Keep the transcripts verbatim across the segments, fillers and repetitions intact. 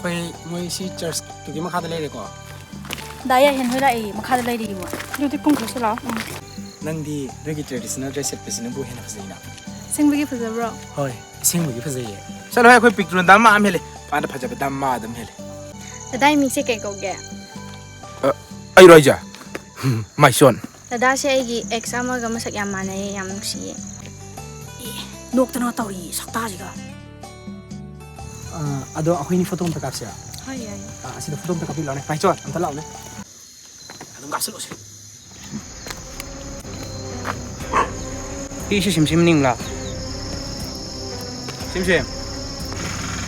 ꯑꯩꯈꯣꯏ ꯃꯣꯏ ꯁꯤ ꯆꯔꯆꯇꯨꯒꯤ ꯃꯈꯥꯗ ꯂꯩꯔꯦꯀꯣ꯫ ꯗꯥ ꯌꯥꯏꯍꯦꯟ ꯍꯣꯏ ꯂꯥꯛꯏ, ꯃꯈꯥꯗ ꯂꯩꯔꯤ ꯃꯣꯏ꯫ ꯑꯗꯨꯗꯤ ꯀꯨꯝꯈ꯭ꯔꯁꯤ ꯂꯥꯛꯑꯣ꯫ ꯎꯝ꯫ ꯅꯪꯗꯤ ꯅꯣꯏꯒꯤ traditional dress ꯁꯦꯠꯄꯁꯤꯅꯕꯨ ꯍꯦꯟꯅ ꯐꯖꯩꯅ꯫ ꯑꯁꯦꯡꯕꯒꯤ ꯐꯖꯕ꯭ꯔꯣ? ꯍꯣꯏ, ꯑꯁꯦꯡꯕꯒꯤ ꯐꯖꯩꯌꯦ꯫ ꯆꯠꯂꯣꯍꯦ, ꯑꯩꯈꯣꯏ ꯄꯤꯛꯇ꯭ꯔꯨꯅ ꯗꯥ ꯃꯥ ꯑꯃ ꯍꯦꯜꯂꯦ꯫ ꯃꯥꯅ ꯐꯖꯕ ꯗꯥ ꯃꯥ ꯑꯗꯨꯝ ꯍꯦꯜꯂꯦ꯫ ꯗꯥꯗꯥꯒꯤ ꯃꯤꯡꯁꯦ ꯀꯩ ꯀꯧꯒꯦ? ꯑ, ꯑꯩꯔꯣ ꯍꯥꯏꯁꯦ? ꯃꯥꯏꯁꯣꯟ꯫ ꯗꯥꯗꯥꯁꯦ ꯑꯩꯒꯤ ex ꯑꯃꯒ ꯃꯁꯛ ꯌꯥꯝ ꯃꯥꯟꯅꯩꯌꯦ, ꯌꯥꯝ ꯅꯨꯡꯁꯤꯌꯦ꯫ ꯑꯦ, ꯅꯣꯛꯇꯅ ꯇꯧꯔꯤ ꯁꯛꯇꯥꯁꯤꯒ꯫ ꯑ, ꯑꯗꯣ ꯑꯩꯈꯣꯏꯅꯤ photo ꯑꯝꯇ ꯀꯥꯞꯁꯤꯔꯥ? ꯍꯣꯏ, ꯌꯥꯏꯌꯦ꯫ ꯑ, ꯑꯁꯤꯗ photo ꯑꯝꯇ ꯀꯥꯞꯄꯤꯔꯛꯑꯣꯅꯦ꯫ ꯃꯥꯏꯁꯣꯟ, ꯑꯝꯇ ꯂꯥꯛꯑꯣꯅꯦ꯫ ꯑꯗꯨꯝ ꯀꯥꯞꯁꯤꯜꯂꯛꯑꯣꯁꯦ꯫ ꯁꯤ ꯁꯤꯝꯁꯤꯝ ꯅꯤꯡꯂꯥ? ꯁꯤꯝꯁꯤꯝ꯫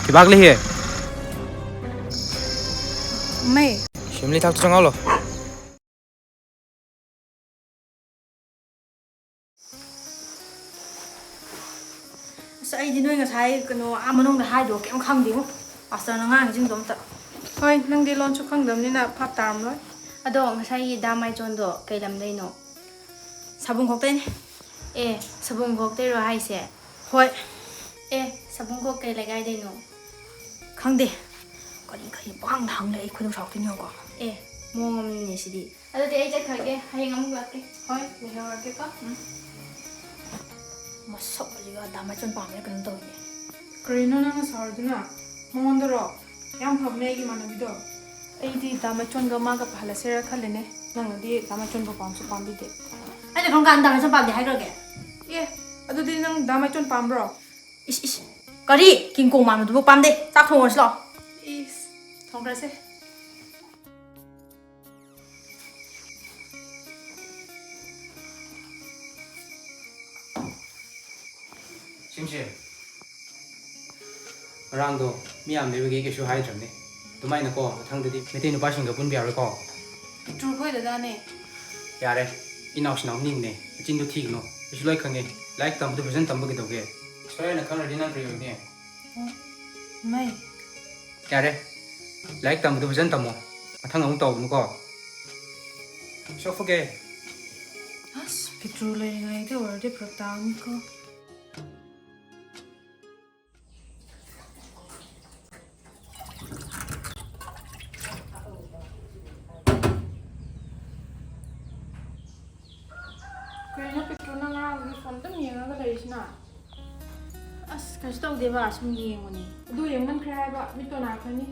ꯊꯤꯕꯥꯛ ꯂꯩꯍꯦ꯫ ꯃꯩ꯫ ꯁꯤꯝꯂꯤ ꯊꯥꯛꯇ ꯆꯪꯍꯜꯂꯣ꯫ ꯑꯁ, ꯑꯩꯗꯤ ꯅꯣꯏ ꯉꯁꯥꯏ ꯀꯩꯅꯣ ꯑꯥ ꯃꯅꯨꯡꯗ ꯍꯥꯏꯗꯣ ꯀꯩꯝ ꯈꯪꯗꯦꯉꯣ꯫ ꯄꯥꯁꯇꯔꯅ ꯉꯥꯡꯉꯤꯁꯤꯡꯗꯣ ꯑꯝꯇ꯫ ꯍꯣꯏ, ꯅꯪꯗꯤ ꯂꯣꯟꯁꯨ ꯈꯪꯗꯕꯅꯤꯅ ꯚꯥꯞ ꯇꯥꯔꯝꯂꯣꯏ꯫ ꯑꯗꯣ ꯉꯁꯥꯏꯒꯤ ꯗꯥ ꯃꯥꯏꯆꯣꯟꯗꯣ ꯀꯩ ꯂꯝꯗꯩꯅꯣ? ꯁꯥꯕꯨꯡꯈꯣꯛꯇꯩꯅꯦ꯫ ꯑꯦ, ꯁꯥꯕꯨꯡꯈꯣꯛꯇꯩꯔꯣ ꯍꯥꯏꯁꯦ? ꯍꯣꯏ꯫ ꯑꯦ, ꯁꯥꯕꯨꯡꯈꯣꯛ ꯀꯩ ꯂꯩꯀꯥꯏꯗꯩꯅꯣ? ꯈꯪꯗꯦ꯫ ꯀꯔꯤ ꯀꯔꯤ ꯄꯪꯍꯪꯗ ꯍꯪꯂꯦ, ꯑꯩ ꯈꯣꯏꯗꯧ ꯁꯥꯎꯔꯛꯇꯣꯏꯅꯤ ꯌꯦꯡꯉꯨꯀꯣ꯫ ꯑꯦ, ꯃꯑꯣꯡ ꯑꯃꯅꯤꯅꯦ ꯁꯤꯗꯤ꯫ ꯑꯗꯨꯗꯤ ꯑꯩ ꯆꯠꯈ꯭ꯔꯒꯦ, ꯍꯌꯦꯡ ꯑꯃꯨꯛ ꯂꯥꯛꯀꯦ꯫ ꯍꯣꯏ, ꯂꯩꯍꯧꯔꯒꯦꯀꯣ꯫ ꯎꯝ꯫ ꯃꯁꯛ ꯑꯁꯤꯒ ꯗꯥ ꯃꯥꯏꯆꯣꯟ ꯄꯥꯝꯃꯦꯅ ꯀꯩꯅꯣꯝ ꯇꯧꯔꯤꯅꯦ꯫ ꯀꯔꯤꯅꯣ ꯅꯪꯅ ꯁꯥꯎꯔꯤꯗꯨꯅ? ꯃꯉꯣꯟꯗꯔꯣ? ꯌꯥꯝ ꯐꯕꯅꯦ ꯑꯩꯒꯤ ꯏꯃꯥꯟꯅꯕꯤꯗꯣ꯫ ꯑꯩꯗꯤ ꯗꯥ ꯃꯥꯏꯆꯣꯟꯒ ꯃꯥꯒ ꯄꯥꯍꯜꯂꯁꯤꯔ ꯈꯜꯂꯤꯅꯦ꯫ ꯅꯪꯅꯗꯤ ꯗꯥ ꯃꯥꯏꯆꯣꯟꯕꯨ ꯄꯥꯝꯁꯨ ꯄꯥꯝꯕꯤꯗꯦ꯫ ꯑꯩꯅ ꯀꯔꯝ ꯀꯥꯟꯗ ꯗꯥ ꯃꯥꯏꯆꯣꯟ ꯄꯥꯝꯗꯦ ꯍꯥꯏꯈ꯭ꯔꯒꯦ? ꯑꯦ, ꯑꯗꯨꯗꯤ ꯅꯪ ꯗꯥ ꯃꯥꯏꯆꯣꯟ ꯄꯥꯝꯕ꯭ꯔꯣ? ꯏꯁ, ꯏꯁ꯫ ꯀꯔꯤ? ꯀꯤꯡꯀꯣꯡ ꯃꯥꯟꯕꯗꯨꯕꯨ ꯄꯥꯝꯗꯦ꯫ ꯆꯥꯛ ꯊꯣꯡꯉꯨꯔꯁꯤ ꯂꯥꯛꯑꯣ꯫ ꯏꯁ, ꯊꯣꯡꯈ꯭ꯔꯁꯦ꯫ ꯁꯤꯝꯁꯦ, ꯉꯔꯥꯡꯗꯣ ꯃꯤ ꯌꯥꯝ ꯂꯩꯕꯒꯤ ꯀꯩꯁꯨ ꯍꯥꯏꯗ꯭ꯔꯕꯅꯦ꯫ ꯑꯗꯨꯃꯥꯏꯅꯀꯣ, ꯃꯊꯪꯗꯗꯤ ꯃꯩꯇꯩ ꯅꯨꯄꯥꯁꯤꯡꯒ ꯄꯨꯟꯕ ꯌꯥꯔꯣꯏꯀꯣ꯫ ꯄꯤꯛꯇ꯭ꯔꯨ ꯈꯣꯏ ꯗꯗꯥꯅꯦ꯫ ꯌꯥꯔꯦ, ꯏꯅꯥꯎꯁꯤꯅꯥꯎ ꯅꯤꯡꯅꯦ, ꯃꯆꯤꯟꯗꯣ ꯊꯤꯒꯅꯨ꯫ ꯑꯩꯁꯨ ꯂꯣꯏ ꯈꯪꯉꯦ꯫ ꯂꯥꯏꯔꯤꯛ ꯇꯝꯕꯗꯣ ꯐꯖꯅ ꯇꯝꯕ ꯀꯩꯗꯧꯒꯦ? ꯁꯣꯏ ꯍꯥꯏꯅ ꯈꯪꯅꯗꯤ ꯅꯪ ꯀꯔꯤ ꯑꯣꯏꯅꯤ? ꯃꯩ꯫ ꯌꯥꯔꯦ, ꯂꯥꯏꯔꯤꯛ ꯇꯝꯕꯗꯣ ꯐꯖꯅ ꯇꯝꯃꯣ꯫ ꯃꯊꯪ ꯑꯃꯨꯛ ꯇꯧꯕꯅꯨꯀꯣ꯫ ꯁꯣꯛꯐꯨꯒꯦ꯫ ꯑꯁ, ꯄꯤꯛꯇ꯭ꯔꯨ ꯂꯩꯔꯤꯉꯩꯗ ꯑꯣꯏꯔꯗꯤ ꯐꯔꯛ ꯇꯥꯒꯅꯤꯀꯣ꯫ ꯑꯁ, ꯀꯩꯁꯨ ꯇꯧꯗꯦꯕ, ꯁꯨꯝ ꯌꯦꯡꯕꯅꯦ꯫ ꯑꯗꯨ ꯌꯦꯡꯃꯟꯈ꯭ꯔꯦ ꯍꯥꯏꯕ, ꯃꯤꯠꯇꯣ ꯅꯥꯔꯛꯀꯅꯤ꯫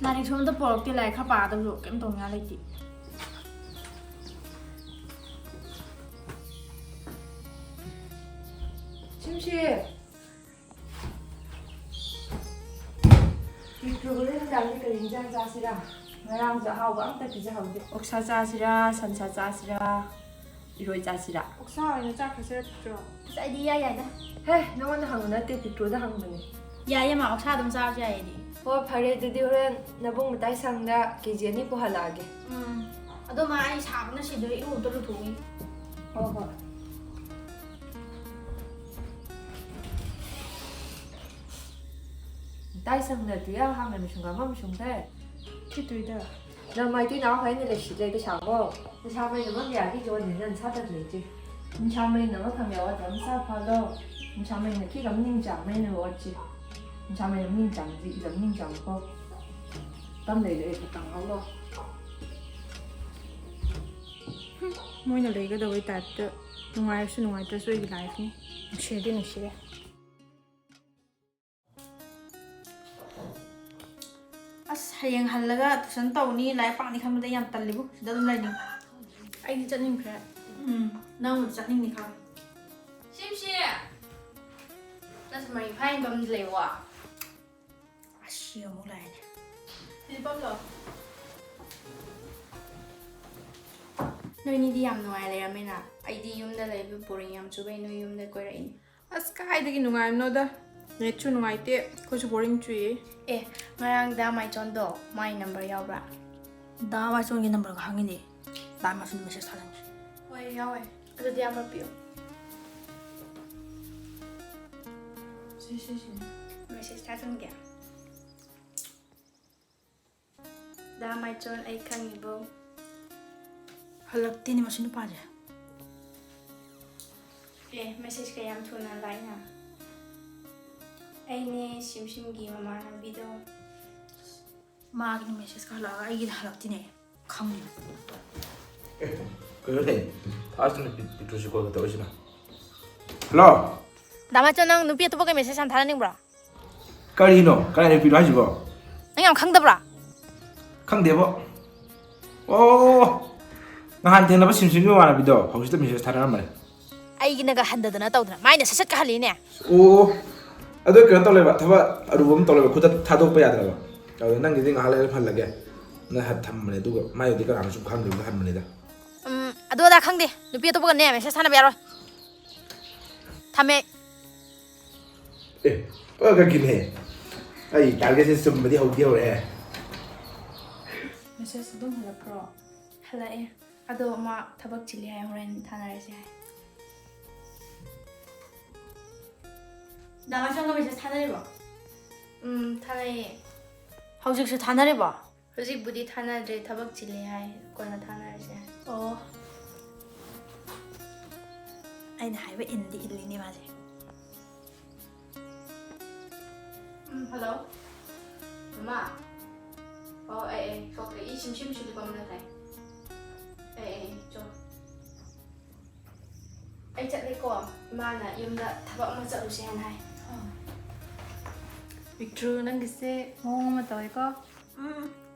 ꯂꯥꯏꯔꯤꯛꯁꯨ ꯑꯝꯇ ꯄꯣꯔꯛꯇꯦ, ꯂꯥꯏꯔꯤꯛ ꯈꯔ ꯄꯥꯒꯗꯕꯁꯨ ꯀꯩꯝ ꯇꯧꯅꯤꯡꯉꯥꯏ ꯂꯩꯇꯦ꯫ ꯁꯤꯝꯁꯤ꯫ ꯄꯤꯛꯇ꯭ꯔꯨ, ꯍꯣꯔꯦꯟ ꯅꯨꯡꯗꯥꯡꯗꯤ ꯀꯔꯤ ꯏꯟꯖꯥꯡ ꯆꯥꯁꯤꯔꯥ? ꯉꯔꯥꯡꯁꯨ ꯑꯍꯥꯎꯕ ꯑꯝꯇ ꯄꯤꯖꯍꯧꯗꯦ꯫ ꯑꯣꯛꯁꯥ ꯆꯥꯁꯤꯔꯥ, ꯁꯟꯁꯥ ꯆꯥꯁꯤꯔꯥ, ꯏꯔꯣꯏ ꯆꯥꯁꯤꯔꯥ? ꯑꯣꯛꯁꯥ ꯑꯣꯏꯅ ꯆꯥꯈ꯭ꯔꯁꯤꯔ ꯄꯤꯛꯇ꯭ꯔꯨ? ꯑꯁ, ꯑꯩꯗꯤ ꯏꯌꯥ ꯌꯥꯏꯗ꯫ ꯍꯦ, ꯅꯉꯣꯟꯗ ꯍꯪꯕ ꯅꯠꯇꯦ, ꯄꯤꯛꯇ꯭ꯔꯨꯗ ꯍꯪꯕꯅꯦ꯫ ꯌꯥꯏꯌꯦ ꯃꯥ, ꯑꯣꯛꯁꯥ ꯑꯗꯨꯝ ꯆꯥꯔꯁꯨ ꯌꯥꯏꯌꯦ ꯑꯩꯗꯤ꯫ ꯍꯣ, ꯐꯔꯦ, ꯑꯗꯨꯗꯤ ꯍꯣꯔꯦꯟ ꯅꯕꯨꯡ ꯃꯇꯥꯏ ꯁꯪꯗ ꯀꯦ ꯖꯤ ꯑꯅꯤ ꯄꯨꯍꯜꯂꯛꯑꯒꯦ꯫ ꯎꯝ꯫ ꯑꯗꯣ ꯃꯥ, ꯑꯩ ꯁꯥꯕꯅ ꯁꯤꯗꯣꯔꯦ, ꯏꯔꯨ ꯑꯝꯇ ꯂꯨꯊꯣꯛꯈꯤꯒꯦ꯫ ꯍꯣ, ꯍꯣꯏ꯫ ꯇꯥꯏ ꯁꯪꯅ ꯇꯨꯌꯥ ꯍꯥꯡꯅ ꯃꯤꯁꯨꯡꯒꯥ ꯑꯃ ꯃꯤꯁꯨꯡꯈ꯭ꯔꯦ꯫ ꯊꯤꯇꯨꯏꯗ꯫ ꯅ ꯃꯥꯏꯇꯤ ꯅꯥꯎ ꯍꯥꯏꯅ ꯂꯩꯁꯤꯗ꯭ꯔꯦ ꯄꯩꯁꯥꯕꯣ꯫ ꯄꯩꯁꯥ ꯃꯩꯅ ꯃꯪ ꯌꯥꯒꯤ ꯖꯣꯟꯅꯤ ꯅꯪ ꯁꯥꯇ ꯂꯩꯇꯦ꯫ ꯅꯨꯡꯁꯥ ꯃꯩꯅ ꯑꯃ ꯐꯪ ꯌꯥꯎ ꯑꯗꯨꯝ ꯁꯥ ꯐꯥꯗꯣ꯫ ꯅꯨꯡꯁꯥ ꯃꯩꯅ ꯈꯤꯒ ꯃꯅꯤꯡ ꯆꯥ ꯃꯩꯅ ꯑꯣꯠꯁꯤ꯫ ꯅꯨꯡꯁꯥ ꯃꯩꯅ ꯃꯅꯤꯡ ꯆꯥꯡꯁꯤ ꯏꯖ ꯃꯅꯤꯡ ꯆꯥꯡꯀꯣ꯫ ꯇꯝ ꯂꯩꯔꯦ ꯇꯥꯡꯍꯧꯂꯣ꯫ ꯃꯣꯏꯅ ꯂꯩꯒꯗꯕꯩ ꯇꯥꯏꯞꯇ ꯅꯨꯡꯉꯥꯏꯔꯁꯨ ꯅꯨꯡꯉꯥꯏꯇ꯭ꯔꯁꯨ ꯑꯩꯒꯤ ꯂꯥꯏꯐꯅꯤ꯫ ꯅꯨꯡꯁꯤꯔꯗꯤ ꯅꯨꯡꯁꯤꯔꯦ꯫ ꯑꯁ, ꯍꯌꯦꯡ ꯍꯜꯂꯒ ꯇꯨꯏꯁꯟ ꯇꯧꯅꯤ, ꯂꯥꯏꯔꯤꯛ ꯄꯥꯅꯤ ꯈꯟꯕꯗ ꯌꯥꯝ ꯇꯜꯂꯤꯕꯨ, ꯁꯤꯗ ꯑꯗꯨꯝ ꯂꯩꯅꯤꯡꯉꯤ꯫ ꯑꯩꯗꯤ ꯆꯠꯅꯤꯡꯈ꯭ꯔꯦ꯫ ꯎꯝ, ꯅꯪꯕꯨꯗꯤ ꯆꯠꯅꯤꯡꯅꯤ ꯈꯪꯉꯦ꯫ ꯁꯤꯝꯁꯤ! ꯅꯪꯁꯨ ꯃꯔꯤ ꯐꯥꯏꯅ ꯐꯝꯗ ꯂꯩꯕ? ꯑꯁꯤ ꯑꯃꯨꯛ ꯂꯥꯛꯑꯦꯅꯦ꯫ ꯐꯤꯂꯤꯄꯝꯗꯣ꯫ ꯅꯣꯏꯅꯤꯗꯤ ꯌꯥꯝ ꯅꯨꯡꯉꯥꯏ ꯂꯩꯔꯝꯃꯦꯅ꯫ ꯑꯩꯗꯤ ꯌꯨꯝꯗ ꯂꯩꯕ ꯕꯣꯔꯤꯡ ꯌꯥꯝ ꯆꯨꯕꯩ ꯅꯣꯏ ꯌꯨꯝꯗ ꯀꯣꯏꯔꯛꯏꯅꯦ꯫ ꯑꯁ, ꯀꯥꯏꯗꯒꯤ ꯅꯨꯡꯉꯥꯏꯕꯅꯣꯗ꯫ ꯅꯦꯠꯁꯨ ꯅꯨꯡꯉꯥꯏꯇꯦ, ꯑꯩꯈꯣꯏꯁꯨ ꯕꯣꯔꯤꯡ ꯆꯨꯏꯌꯦ꯫ ꯑꯦ, ꯉꯔꯥꯡ ꯗꯥ ꯃꯥꯏꯆꯣꯟꯗꯣ, ꯃꯥꯏ ꯅꯝꯕꯔ ꯌꯥꯎꯕ꯭ꯔꯥ? ꯗꯥ ꯃꯥꯏꯆꯣꯟꯒꯤ ꯅꯝꯕꯔꯒ ꯍꯪꯉꯤꯅꯦ꯫ ꯗꯥ ꯃꯥꯏꯆꯣꯟꯗ ꯃꯦꯁꯦꯖ ꯊꯥꯖꯟꯒꯦ꯫ ꯍꯣꯏ, ꯌꯥꯎꯋꯦ꯫ ꯑꯗꯨꯗꯤ ꯑꯃ ꯄꯤꯌꯨ꯫ ꯁꯤ, ꯁꯤ, ꯁꯤꯅꯦ꯫ ꯃꯦꯁꯦꯖ ꯊꯥꯖꯟꯒꯦ꯫ ꯗꯥ ꯃꯥꯏꯆꯣꯟ, ꯑꯩ ꯈꯪꯉꯤꯕꯣ? ꯍꯜꯂꯛꯇꯦꯅꯦ ꯃꯁꯤ ꯅꯨꯄꯥꯁꯦ꯫ ꯑꯦ, ꯃꯦꯁꯦꯖ ꯀꯌꯥꯝ ꯊꯨꯅ ꯂꯥꯛꯏꯅ? ꯑꯩꯅꯦ ꯁꯤꯝ ꯁꯤꯝꯒꯤ ꯃꯃꯥꯟꯅꯕꯤꯗꯣ꯫ ꯃꯥꯒꯤꯅ ꯃꯦꯁꯦꯖ ꯈꯔ ꯍꯜꯂꯛꯑꯒ ꯑꯩꯒꯤꯗ ꯍꯜꯂꯛꯇꯦꯅꯦ꯫ ꯈꯪꯗꯦ꯫ ꯑꯦ, ꯀꯩꯅꯣꯅꯦ? ꯊꯥꯖꯅ ꯄꯤ-, ꯄꯤꯛꯇ꯭ꯔꯨꯁꯤ ꯀꯣꯜꯒ ꯇꯧꯔꯤꯁꯤꯅ꯫ ꯍꯜꯂꯣ? ꯗꯥ ꯃꯥꯆꯧ, ꯅꯪ ꯅꯨꯄꯤ ꯑꯇꯣꯞꯄꯒ message ꯌꯥꯝ ꯊꯥꯅꯅꯤꯡꯕ꯭ꯔꯣ? ꯀꯔꯤꯅꯣ? ꯀꯅꯥꯏ ꯅꯨꯄꯤꯅꯣ ꯍꯥꯏꯁꯤꯕꯣ? ꯅꯪ ꯌꯥꯝ ꯈꯪꯗꯕ꯭ꯔꯣ? ꯈꯪꯗꯦꯕꯣ꯫ ꯑꯣ, ꯅꯍꯥꯟ ꯊꯦꯡꯅꯕ ꯁꯤꯝꯁꯤꯝꯒꯤ ꯃꯃꯥꯟꯅꯕꯤꯗꯣ ꯍꯧꯖꯤꯛꯇ message ꯊꯥꯔꯛꯑꯝꯕꯅꯦ꯫ ꯑꯩꯒꯤꯅꯒ ꯍꯟꯗꯗꯅ ꯇꯧꯗꯅ ꯃꯥꯏꯅ ꯁꯠ ꯁꯠꯀ ꯍꯜꯂꯤꯅꯦ꯫ ꯑꯣ, ꯑꯗꯣ ꯀꯩꯅꯣ ꯇꯧ ꯂꯩꯕ, ꯊꯕꯛ ꯑꯔꯨꯕ ꯑꯃ ꯇꯧ ꯂꯩꯕ, ꯈꯨꯗꯛ ꯊꯥꯗꯣꯛꯄ ꯌꯥꯗ꯭ꯔꯕ꯫ ꯑꯗꯣ ꯅꯪꯒꯤꯗꯤ ꯉꯥꯏꯍꯥꯛ ꯂꯩꯔ ꯍꯜꯂꯒꯦ꯫ ꯅꯪ ꯍꯠ ꯊꯝꯕꯅꯦ, ꯑꯗꯨꯒ ꯃꯥꯏꯗꯨꯗꯤ ꯀꯅꯥꯅꯣ ꯁꯨꯝ ꯈꯪꯗ꯭ꯔꯤꯕꯗ ꯍꯟꯕꯅꯤꯗ꯫ ꯎꯝ, ꯑꯗꯨ ꯑꯗꯥ ꯈꯪꯗꯦ꯫ ꯅꯨꯄꯤ ꯑꯇꯣꯞꯄꯒꯅꯦ message ꯊꯥꯅꯕ ꯌꯥꯔꯣꯏ꯫ ꯊꯝꯃꯦ꯫ ꯑꯦ, ꯄꯛꯀꯒꯤꯅꯦ꯫ ꯑꯩ targetꯁꯦ ꯆꯨꯝꯕꯗꯤ ꯍꯧꯗꯤ ꯍꯧꯔꯛꯑꯦ꯫ Message ꯑꯗꯨꯝ ꯍꯜꯂꯛꯄ꯭ꯔꯣ? ꯍꯜꯂꯛꯑꯦ꯫ ꯑꯗꯣ ꯃꯥ ꯊꯕꯛ ꯆꯤꯜꯂꯤ ꯍꯥꯏ, ꯍꯣꯔꯦꯟ ꯊꯥꯅꯔꯁꯦ ꯍꯥꯏ꯫ ꯗꯥ ꯃꯥꯆꯧꯒ message ꯊꯥꯅꯔꯤꯕꯣ? ꯎꯝ, ꯊꯥꯅꯩꯌꯦ꯫ ꯍꯧꯖꯤꯛꯁꯨ ꯊꯥꯅꯔꯤꯕꯣ? ꯍꯧꯖꯤꯛꯄꯨꯗꯤ ꯊꯥꯅꯗ꯭ꯔꯦ, ꯊꯕꯛ ꯆꯤꯜꯂꯤ ꯍꯥꯏ, ꯀꯣꯟꯅ ꯊꯥꯅꯔꯁꯦ ꯍꯥꯏ꯫ ꯑꯣ꯫ ꯑꯩꯅ ꯍꯥꯏꯕ ꯏꯟꯗꯤ ꯏꯜꯂꯤꯅꯦ ꯃꯥꯁꯦ꯫ ꯎꯝ, hello꯫ ꯃꯃꯥ꯫ ꯑꯣ, ꯑꯩ, ꯑꯩ, ꯊꯣꯛꯈ꯭ꯔꯦ꯫ ꯏ ꯁꯤꯝ ꯁꯤꯝ ꯁꯨꯂꯤ ꯄꯝꯅ ꯊꯥꯏ꯫ ꯑꯩ, ꯑꯩ, ꯑꯩ, ꯆꯣ꯫ ꯑꯩ ꯆꯠꯂꯦꯀꯣ꯫ ꯏꯃꯥꯅ ꯌꯨꯝꯗ ꯊꯕꯛ ꯑꯃ ꯆꯠꯂꯨꯁꯦ ꯍꯥꯏꯅ ꯍꯥꯏ꯫ ꯄꯤꯛꯇ꯭ꯔꯨ, ꯅꯪꯒꯤꯁꯦ ꯃꯑꯣꯡ ꯑꯃ ꯇꯧꯋꯦꯀꯣ꯫ ꯎꯝ꯫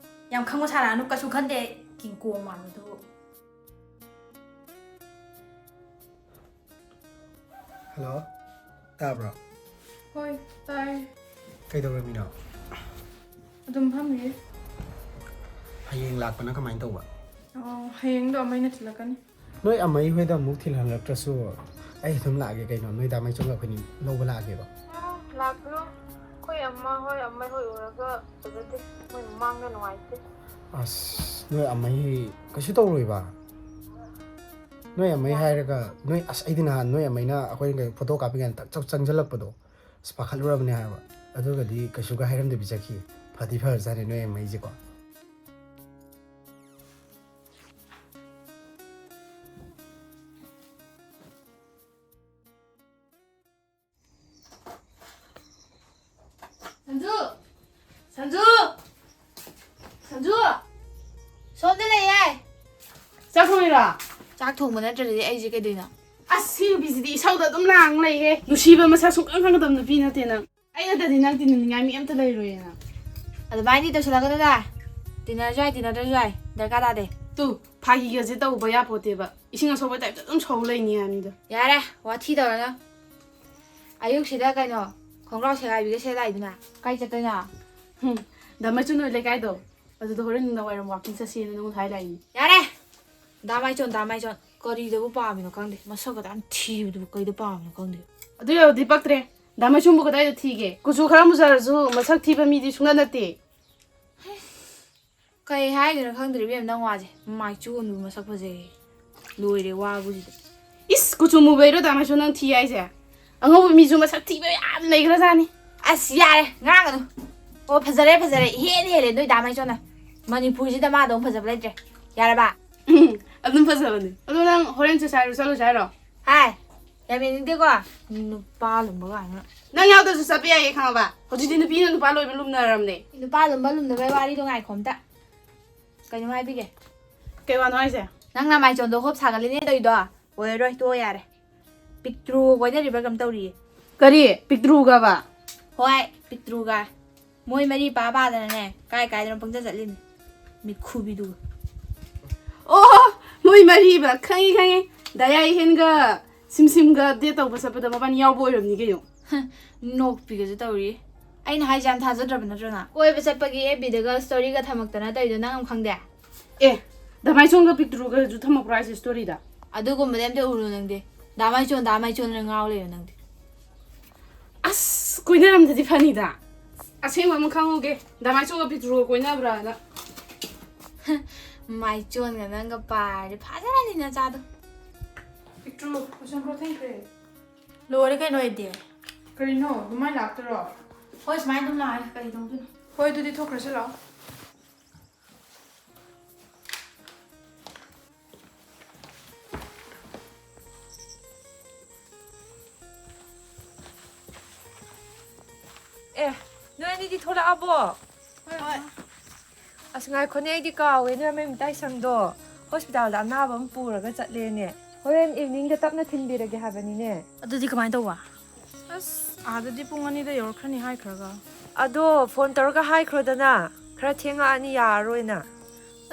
ꯌꯥꯝ ꯈꯪꯕ ꯁꯥꯔꯛꯑꯅꯨ, ꯀꯩꯁꯨ ꯈꯟꯗꯦ꯫ ꯀꯤꯡꯀꯣꯡ ꯃꯥꯟꯕꯗꯨꯕꯨ꯫ Hello, ꯇꯥꯕ꯭ꯔꯣ? ꯍꯣꯏ, ꯇꯥꯏ꯫ ꯀꯩꯗꯧꯔꯝꯃꯤꯅꯣ? ꯑꯗꯨꯝ ꯐꯝꯃꯤꯌꯦ꯫ ꯍꯌꯦꯡ ꯂꯥꯛꯄꯅ ꯀꯃꯥꯏꯅ ꯇꯧꯕ? ꯑꯣ, ꯍꯌꯦꯡꯗꯣ ꯑꯃꯩꯅ ꯊꯤꯜꯂꯛꯀꯅꯤ꯫ ꯅꯣꯏ ꯑꯃꯩ ꯍꯣꯏꯗ ꯑꯃꯨꯛ ꯊꯤꯜꯍꯜꯂꯛꯇ꯭ꯔꯁꯨ ꯑꯩ ꯑꯗꯨꯝ ꯂꯥꯛꯑꯒꯦ ꯀꯩꯅꯣ, ꯅꯣꯏ ꯗꯥ ꯃꯩꯆꯣꯝꯒ ꯑꯩꯈꯣꯏꯅꯤ ꯂꯧꯕ ꯂꯥꯛꯑꯒꯦꯕ꯫ ꯑꯣ, ꯂꯥꯛꯄꯤꯔꯣ꯫ ꯑꯩꯈꯣꯏ ꯑꯃ ꯍꯣꯏ, ꯑꯃꯩ ꯍꯣꯏ ꯎꯔꯒ ꯐꯖꯗꯦ꯫ ꯃꯣꯏ ꯃꯃꯥꯡꯗ ꯅꯨꯡꯉꯥꯏꯇꯦ꯫ ꯑꯁ, ꯅꯣꯏ ꯑꯃꯩ ꯀꯩꯁꯨ ꯇꯧꯔꯣꯏꯕ꯫ ꯅꯣꯏ ꯑꯃꯩ ꯍꯥꯏꯔꯒ, ꯅꯣꯏ, ꯑꯁ, ꯑꯩꯗꯤ ꯅꯍꯥꯟ ꯅꯣꯏ ꯑꯃꯩꯅ ꯑꯩꯈꯣꯏꯅ ꯐꯣꯇꯣ ꯀꯥꯞꯄꯤ ꯀꯥꯟꯗ ꯇꯛ ꯆꯞ ꯆꯪꯁꯤꯜꯂꯛꯄꯗꯣ, ꯑꯁ, ꯄꯥꯈꯠꯂꯨꯔꯕꯅꯦ ꯍꯥꯏꯕ꯫ ꯑꯗꯨꯒꯗꯤ ꯀꯩꯁꯨꯒ ꯍꯥꯏꯔꯝꯗꯕꯤ ꯆꯠꯈꯤ꯫ ꯐꯗꯤ ꯐꯔꯖꯥꯠꯅꯦ ꯅꯣꯏ ꯑꯃꯩꯁꯦꯀꯣ꯫ ꯁꯟꯖꯨ! ꯁꯟꯖꯨ! ꯁꯟꯖꯨ! ꯁꯣꯝꯗ ꯂꯩꯌꯦ! ꯆꯥꯛ ꯊꯣꯡꯉꯤꯔꯣ? ꯆꯥꯛ ꯊꯣꯡꯕ ꯅꯠꯇ꯭ꯔꯗꯤ ꯑꯩꯁꯦ ꯀꯩꯗꯣꯏꯅꯣ? ꯑꯁ, ꯁꯤ ꯅꯨꯄꯤꯁꯤꯗꯤ ꯏꯁꯧꯗ ꯑꯗꯨꯝ ꯂꯥꯡ ꯂꯩꯍꯦ꯫ ꯅꯨꯡꯁꯤꯕ ꯃꯁꯛ ꯁꯨꯡꯈꯪ ꯈꯪꯒꯗꯕ ꯅꯨꯄꯤ ꯅꯠꯇꯦ ꯅꯪ꯫ ꯑꯩ ꯅꯠꯇꯗꯤ ꯅꯪ ꯇꯤꯟꯅꯅꯤꯡꯉꯥꯏ ꯃꯤ ꯑꯝꯇ ꯂꯩꯔꯣꯏꯌꯦ ꯅꯪ꯫ ꯑꯗꯨꯃꯥꯏꯅꯗꯤ ꯇꯧꯁꯜꯂꯛꯀꯅꯨꯗ꯫ ꯇꯤꯟꯅꯔꯁꯨ ꯌꯥꯏ, ꯇꯤꯟꯅꯗ꯭ꯔꯁꯨ ꯌꯥꯏ, ꯗꯔꯀꯥꯔ ꯇꯥꯗꯦ꯫ ꯇꯨ, ꯐꯥꯒꯤꯒꯁꯦ ꯇꯧꯕ ꯌꯥꯄꯣꯠꯇꯦꯕ꯫ ꯏꯁꯤꯡ ꯑꯁꯧꯕ ꯇꯥꯏꯞꯇ ꯑꯗꯨꯝ ꯁꯧ ꯂꯩꯅꯤ ꯍꯥꯏꯕꯅꯤꯗ꯫ ꯌꯥꯔꯦ, ꯋꯥꯊꯤ ꯇꯧꯔꯅꯨ꯫ ꯑꯌꯨꯛꯁꯤꯗ ꯀꯩꯅꯣ, ꯈꯣꯡꯒ꯭ꯔꯥꯎ ꯁꯦꯒꯥꯏꯕꯤꯒ ꯁꯦꯠꯂꯥꯛꯏꯗꯨꯅ ꯀꯥꯏ ꯆꯠꯇꯣꯏꯅꯣ? ꯍꯨꯝ, ꯗꯥ ꯃꯩꯆꯨ ꯅꯣꯏ ꯂꯩꯀꯥꯏꯗꯣ, ꯑꯗꯨꯗ ꯍꯣꯔꯦꯟ ꯅꯨꯡꯗꯥꯡ ꯋꯥꯏꯔꯝ ꯋꯥꯛꯀꯤꯡ ꯆꯠꯁꯦꯅ ꯅꯉꯣꯟꯗ ꯍꯥꯏ ꯂꯥꯛꯏꯅꯤ꯫ ꯌꯥꯔꯦ! ꯗꯥ ꯃꯥꯏꯆꯣꯟ, ꯗꯥ ꯃꯥꯏꯆꯣꯟ, ꯀꯔꯤꯗꯕꯨ ꯄꯥꯝꯃꯤꯅꯣ ꯈꯪꯗꯦ, ꯃꯁꯛ ꯑꯗꯨꯛ ꯌꯥꯝ ꯊꯤꯕꯗꯨꯕꯨ ꯀꯩꯗ ꯄꯥꯝꯃꯤꯅꯣ ꯈꯪꯗꯦ꯫ ꯑꯗꯨ ꯌꯧꯔꯗꯤ ꯄꯛꯇ꯭ꯔꯦ꯫ ꯗꯥ ꯃꯥꯏꯆꯣꯟꯕꯨ ꯀꯗꯥꯏꯗ ꯊꯤꯒꯦ? ꯀꯨꯆꯨ ꯈꯔ ꯃꯨꯖꯔꯁꯨ ꯃꯁꯛ ꯊꯤꯕ ꯃꯤꯗꯤ ꯁꯨꯡꯅꯠ ꯅꯠꯇꯦ꯫ ꯀꯩ ꯍꯥꯏꯗꯣꯏꯅꯣ ꯈꯪꯗ꯭ꯔꯦ ꯏꯕꯦꯝꯃ, ꯅꯪ ꯋꯥꯁꯦ꯫ ꯃꯥꯏꯆꯣꯟꯕꯨ ꯃꯁꯛ ꯐꯖꯩ꯫ ꯂꯣꯏꯔꯦ ꯋꯥꯕꯨ ꯁꯤꯗ꯫ ꯏꯁ, ꯀꯨꯆꯨ ꯃꯨꯕꯩꯔꯣ ꯗꯥ ꯃꯥꯏꯆꯣꯟ ꯅꯪ ꯊꯤ ꯍꯥꯏꯁꯦ? ꯑꯉꯧꯕ ꯃꯤꯁꯨ ꯃꯁꯛ ꯊꯤꯕ ꯌꯥꯝ ꯂꯩꯈ꯭ꯔꯖꯥꯠꯅꯤ꯫ ꯑꯁ, ꯌꯥꯔꯦ, ꯉꯥꯡꯒꯅꯨ꯫ ꯑꯣ, ꯐꯖꯔꯦ, ꯐꯖꯔꯦ, ꯏꯍꯦꯟ ꯍꯦꯜꯂꯦ ꯅꯣꯏ ꯗꯥ ꯃꯥꯏꯆꯣꯟꯅ꯫ ꯃꯅꯤꯄꯨꯔꯁꯤꯗ ꯃꯥꯗꯧ ꯐꯖꯕ ꯂꯩꯇ꯭ꯔꯦ꯫ ꯌꯥꯔꯕ? ꯎꯝ, ꯑꯗꯨꯝ ꯐꯖꯕꯅꯦ꯫ ꯑꯗꯣ ꯅꯪ ꯍꯣꯔꯦꯟ ꯆꯠꯁꯦ ꯍꯥꯏꯔꯣ, ꯆꯠꯂꯨꯁꯦ ꯍꯥꯏꯔꯣ? ꯍꯥꯏ, ꯌꯥꯝ ꯌꯦꯡꯅꯤꯡꯗꯦꯀꯣ꯫ ꯅꯨꯄꯥ ꯂꯨꯝꯕ ꯀꯥꯏꯅ꯫ ꯅꯪ ꯌꯥꯎꯗ꯭ꯔꯁꯨ ꯆꯠꯄ ꯌꯥꯏꯌꯦ, ꯈꯪꯉꯕ? ꯍꯧꯖꯤꯛꯇꯤ ꯅꯨꯄꯤꯅ ꯅꯨꯄꯥ ꯂꯣꯏꯕ ꯂꯨꯝꯅꯔꯝꯅꯦ꯫ ꯅꯨꯄꯥ ꯂꯨꯝꯕ ꯂꯨꯝꯗꯕꯩ ꯋꯥꯔꯤꯗꯣ ꯉꯥꯏꯈꯣ ꯑꯝꯇ꯫ ꯀꯩꯅꯣ ꯍꯥꯏꯕꯤꯒꯦ꯫ ꯀꯩ ꯋꯥꯅꯣ ꯍꯥꯏꯁꯦ? ꯅꯪ ꯅꯃꯥꯏꯆꯣꯟꯗꯣ ꯍꯣꯞ ꯁꯥꯒꯠꯂꯤꯅꯦ ꯇꯧꯔꯤꯗꯣ꯫ ꯑꯣꯏꯔꯔꯣꯏ, ꯇꯣꯛꯑꯣ ꯌꯥꯔꯦ꯫ ꯄꯤꯛꯇ꯭ꯔꯨ ꯀꯣꯏꯅꯔꯤꯕ꯭ꯔꯥ ꯀꯩꯅꯣꯝ ꯇꯧꯔꯤꯌꯦ꯫ ꯀꯔꯤ? ꯄꯤꯛꯇ꯭ꯔꯨꯒꯕ? ꯍꯣꯏ, ꯄꯤꯛꯇ꯭ꯔꯨꯒ꯫ ꯃꯣꯏ ꯃꯔꯤ ꯄꯥ ꯄꯥꯗꯅꯅꯦ, ꯀꯥꯏ ꯀꯥꯏꯗꯅꯣ ꯄꯪꯆꯠ ꯆꯠꯂꯤꯅꯦ꯫ ꯃꯤꯈꯨꯕꯤꯗꯨꯒ꯫ ꯑꯣ, ꯃꯣꯏ ꯃꯔꯤꯕ? ꯈꯪꯉꯤ, ꯈꯪꯉꯤ꯫ ꯗꯥ ꯌꯥꯏꯍꯦꯟꯒ ꯁꯤꯝꯁꯤꯝꯒ date ꯇꯧꯕ ꯆꯠꯄꯗ ꯃꯕꯥꯅꯤ ꯌꯥꯎꯕ ꯑꯣꯏꯔꯝꯅꯤ ꯀꯩꯅꯣ꯫ ꯅꯣꯛꯄꯤꯒꯁꯨ ꯇꯧꯔꯤ꯫ ꯑꯩꯅ ꯍꯥꯏꯁꯦ ꯌꯥꯝ ꯊꯥꯖꯗ꯭ꯔꯕ ꯅꯠꯇ꯭ꯔꯣ ꯅꯪ? ꯀꯣꯏꯕ ꯆꯠꯄꯒꯤ F Bꯗꯒ storyꯒ ꯊꯝꯃꯛꯇꯅ ꯇꯧꯔꯤꯗꯣ ꯅꯪ ꯑꯃ ꯈꯪꯗꯦ? ꯑꯦ, ꯗꯥ ꯃꯥꯏꯆꯣꯟꯒ ꯄꯤꯛꯇ꯭ꯔꯨꯒꯁꯨ ꯊꯝꯃꯛꯄ꯭ꯔꯣ ꯍꯥꯏꯁꯦ storyꯗ? ꯑꯗꯨꯒꯨꯝꯕꯗꯤ ꯑꯝꯇ ꯎꯔꯨ ꯅꯪꯗꯤ꯫ ꯗꯥ ꯃꯥꯏꯆꯣꯟ, ꯗꯥ ꯃꯥꯏꯆꯣꯟꯅ ꯉꯥꯎ ꯂꯩꯔꯣ ꯅꯪꯗꯤ꯫ ꯑꯁ, ꯀꯣꯏꯅꯔꯝꯗꯗꯤ ꯐꯅꯤꯗ꯫ ꯑꯁꯦꯡꯕ ꯑꯃ ꯈꯪꯍꯧꯒꯦ, ꯗꯥ ꯃꯥꯏꯆꯣꯟꯒ ꯄꯤꯛꯇ꯭ꯔꯨꯒ ꯀꯣꯏꯅꯕ꯭ꯔꯥꯅ꯫ ꯃꯥꯏꯆꯣꯟꯒ ꯅꯪꯒ ꯄꯥꯔꯗꯤ ꯐꯖꯔꯅꯤ ꯅꯆꯥꯗꯣ꯫ ꯄꯤꯛꯇ꯭ꯔꯨ, question ꯈꯔ ꯊꯦꯡꯈ꯭ꯔꯦ꯫ ꯂꯣꯏꯔꯦ ꯀꯩꯅꯣ ꯑꯩꯗꯤ꯫ ꯀꯔꯤꯅꯣ, ꯑꯗꯨꯃꯥꯏꯅ ꯂꯥꯛꯇꯣꯏꯔꯣ? ꯍꯣꯏ, ꯁꯨꯃꯥꯏꯅ ꯑꯗꯨꯝ ꯂꯥꯛꯑꯦ, ꯀꯔꯤ ꯇꯧꯗꯣꯏꯅꯣ? ꯍꯣꯏ, ꯑꯗꯨꯗꯤ ꯊꯣꯛꯈ꯭ꯔꯁꯤ ꯂꯥꯛꯑꯣ꯫ ꯑꯦ, ꯅꯣꯏ ꯑꯅꯤꯗꯤ ꯊꯣꯛꯂꯛꯑꯕꯣ? ꯍꯣꯏ, ꯍꯣꯏ꯫ ꯑꯁ, ꯉꯥꯏꯈꯣꯅꯦ, ꯑꯩꯗꯤ ꯀꯥꯎꯋꯦ, ꯅꯣꯏ ꯑꯃꯒꯤ ꯃꯇꯥꯏ ꯁꯪꯗꯣ꯫ Hospitalꯗ ꯑꯅꯥꯕ ꯑꯃ ꯄꯨꯔꯒ ꯆꯠꯂꯦꯅꯦ꯫ ꯍꯣꯔꯦꯟ ꯏꯚꯤꯅꯤꯡꯗ ꯇꯞꯅ ꯊꯤꯟꯕꯤꯔꯒꯦ ꯍꯥꯏꯕꯅꯤꯅꯦ꯫ ꯑꯗꯨꯗꯤ ꯀꯃꯥꯏꯅ ꯇꯧꯕ? ꯑꯁ, ꯑꯥꯗꯗꯤ ꯄꯨꯡ ꯑꯅꯤꯗ ꯌꯧꯔꯛꯈ꯭ꯔꯅꯤ ꯍꯥꯏꯈ꯭ꯔꯒ꯫ ꯑꯗꯣ ꯐꯣꯟ ꯇꯧꯔꯒ ꯍꯥꯏꯈ꯭ꯔꯣꯗꯅ, ꯈꯔ ꯊꯦꯡꯉꯛꯑꯅꯤ, ꯌꯥꯔꯔꯣꯏꯅ꯫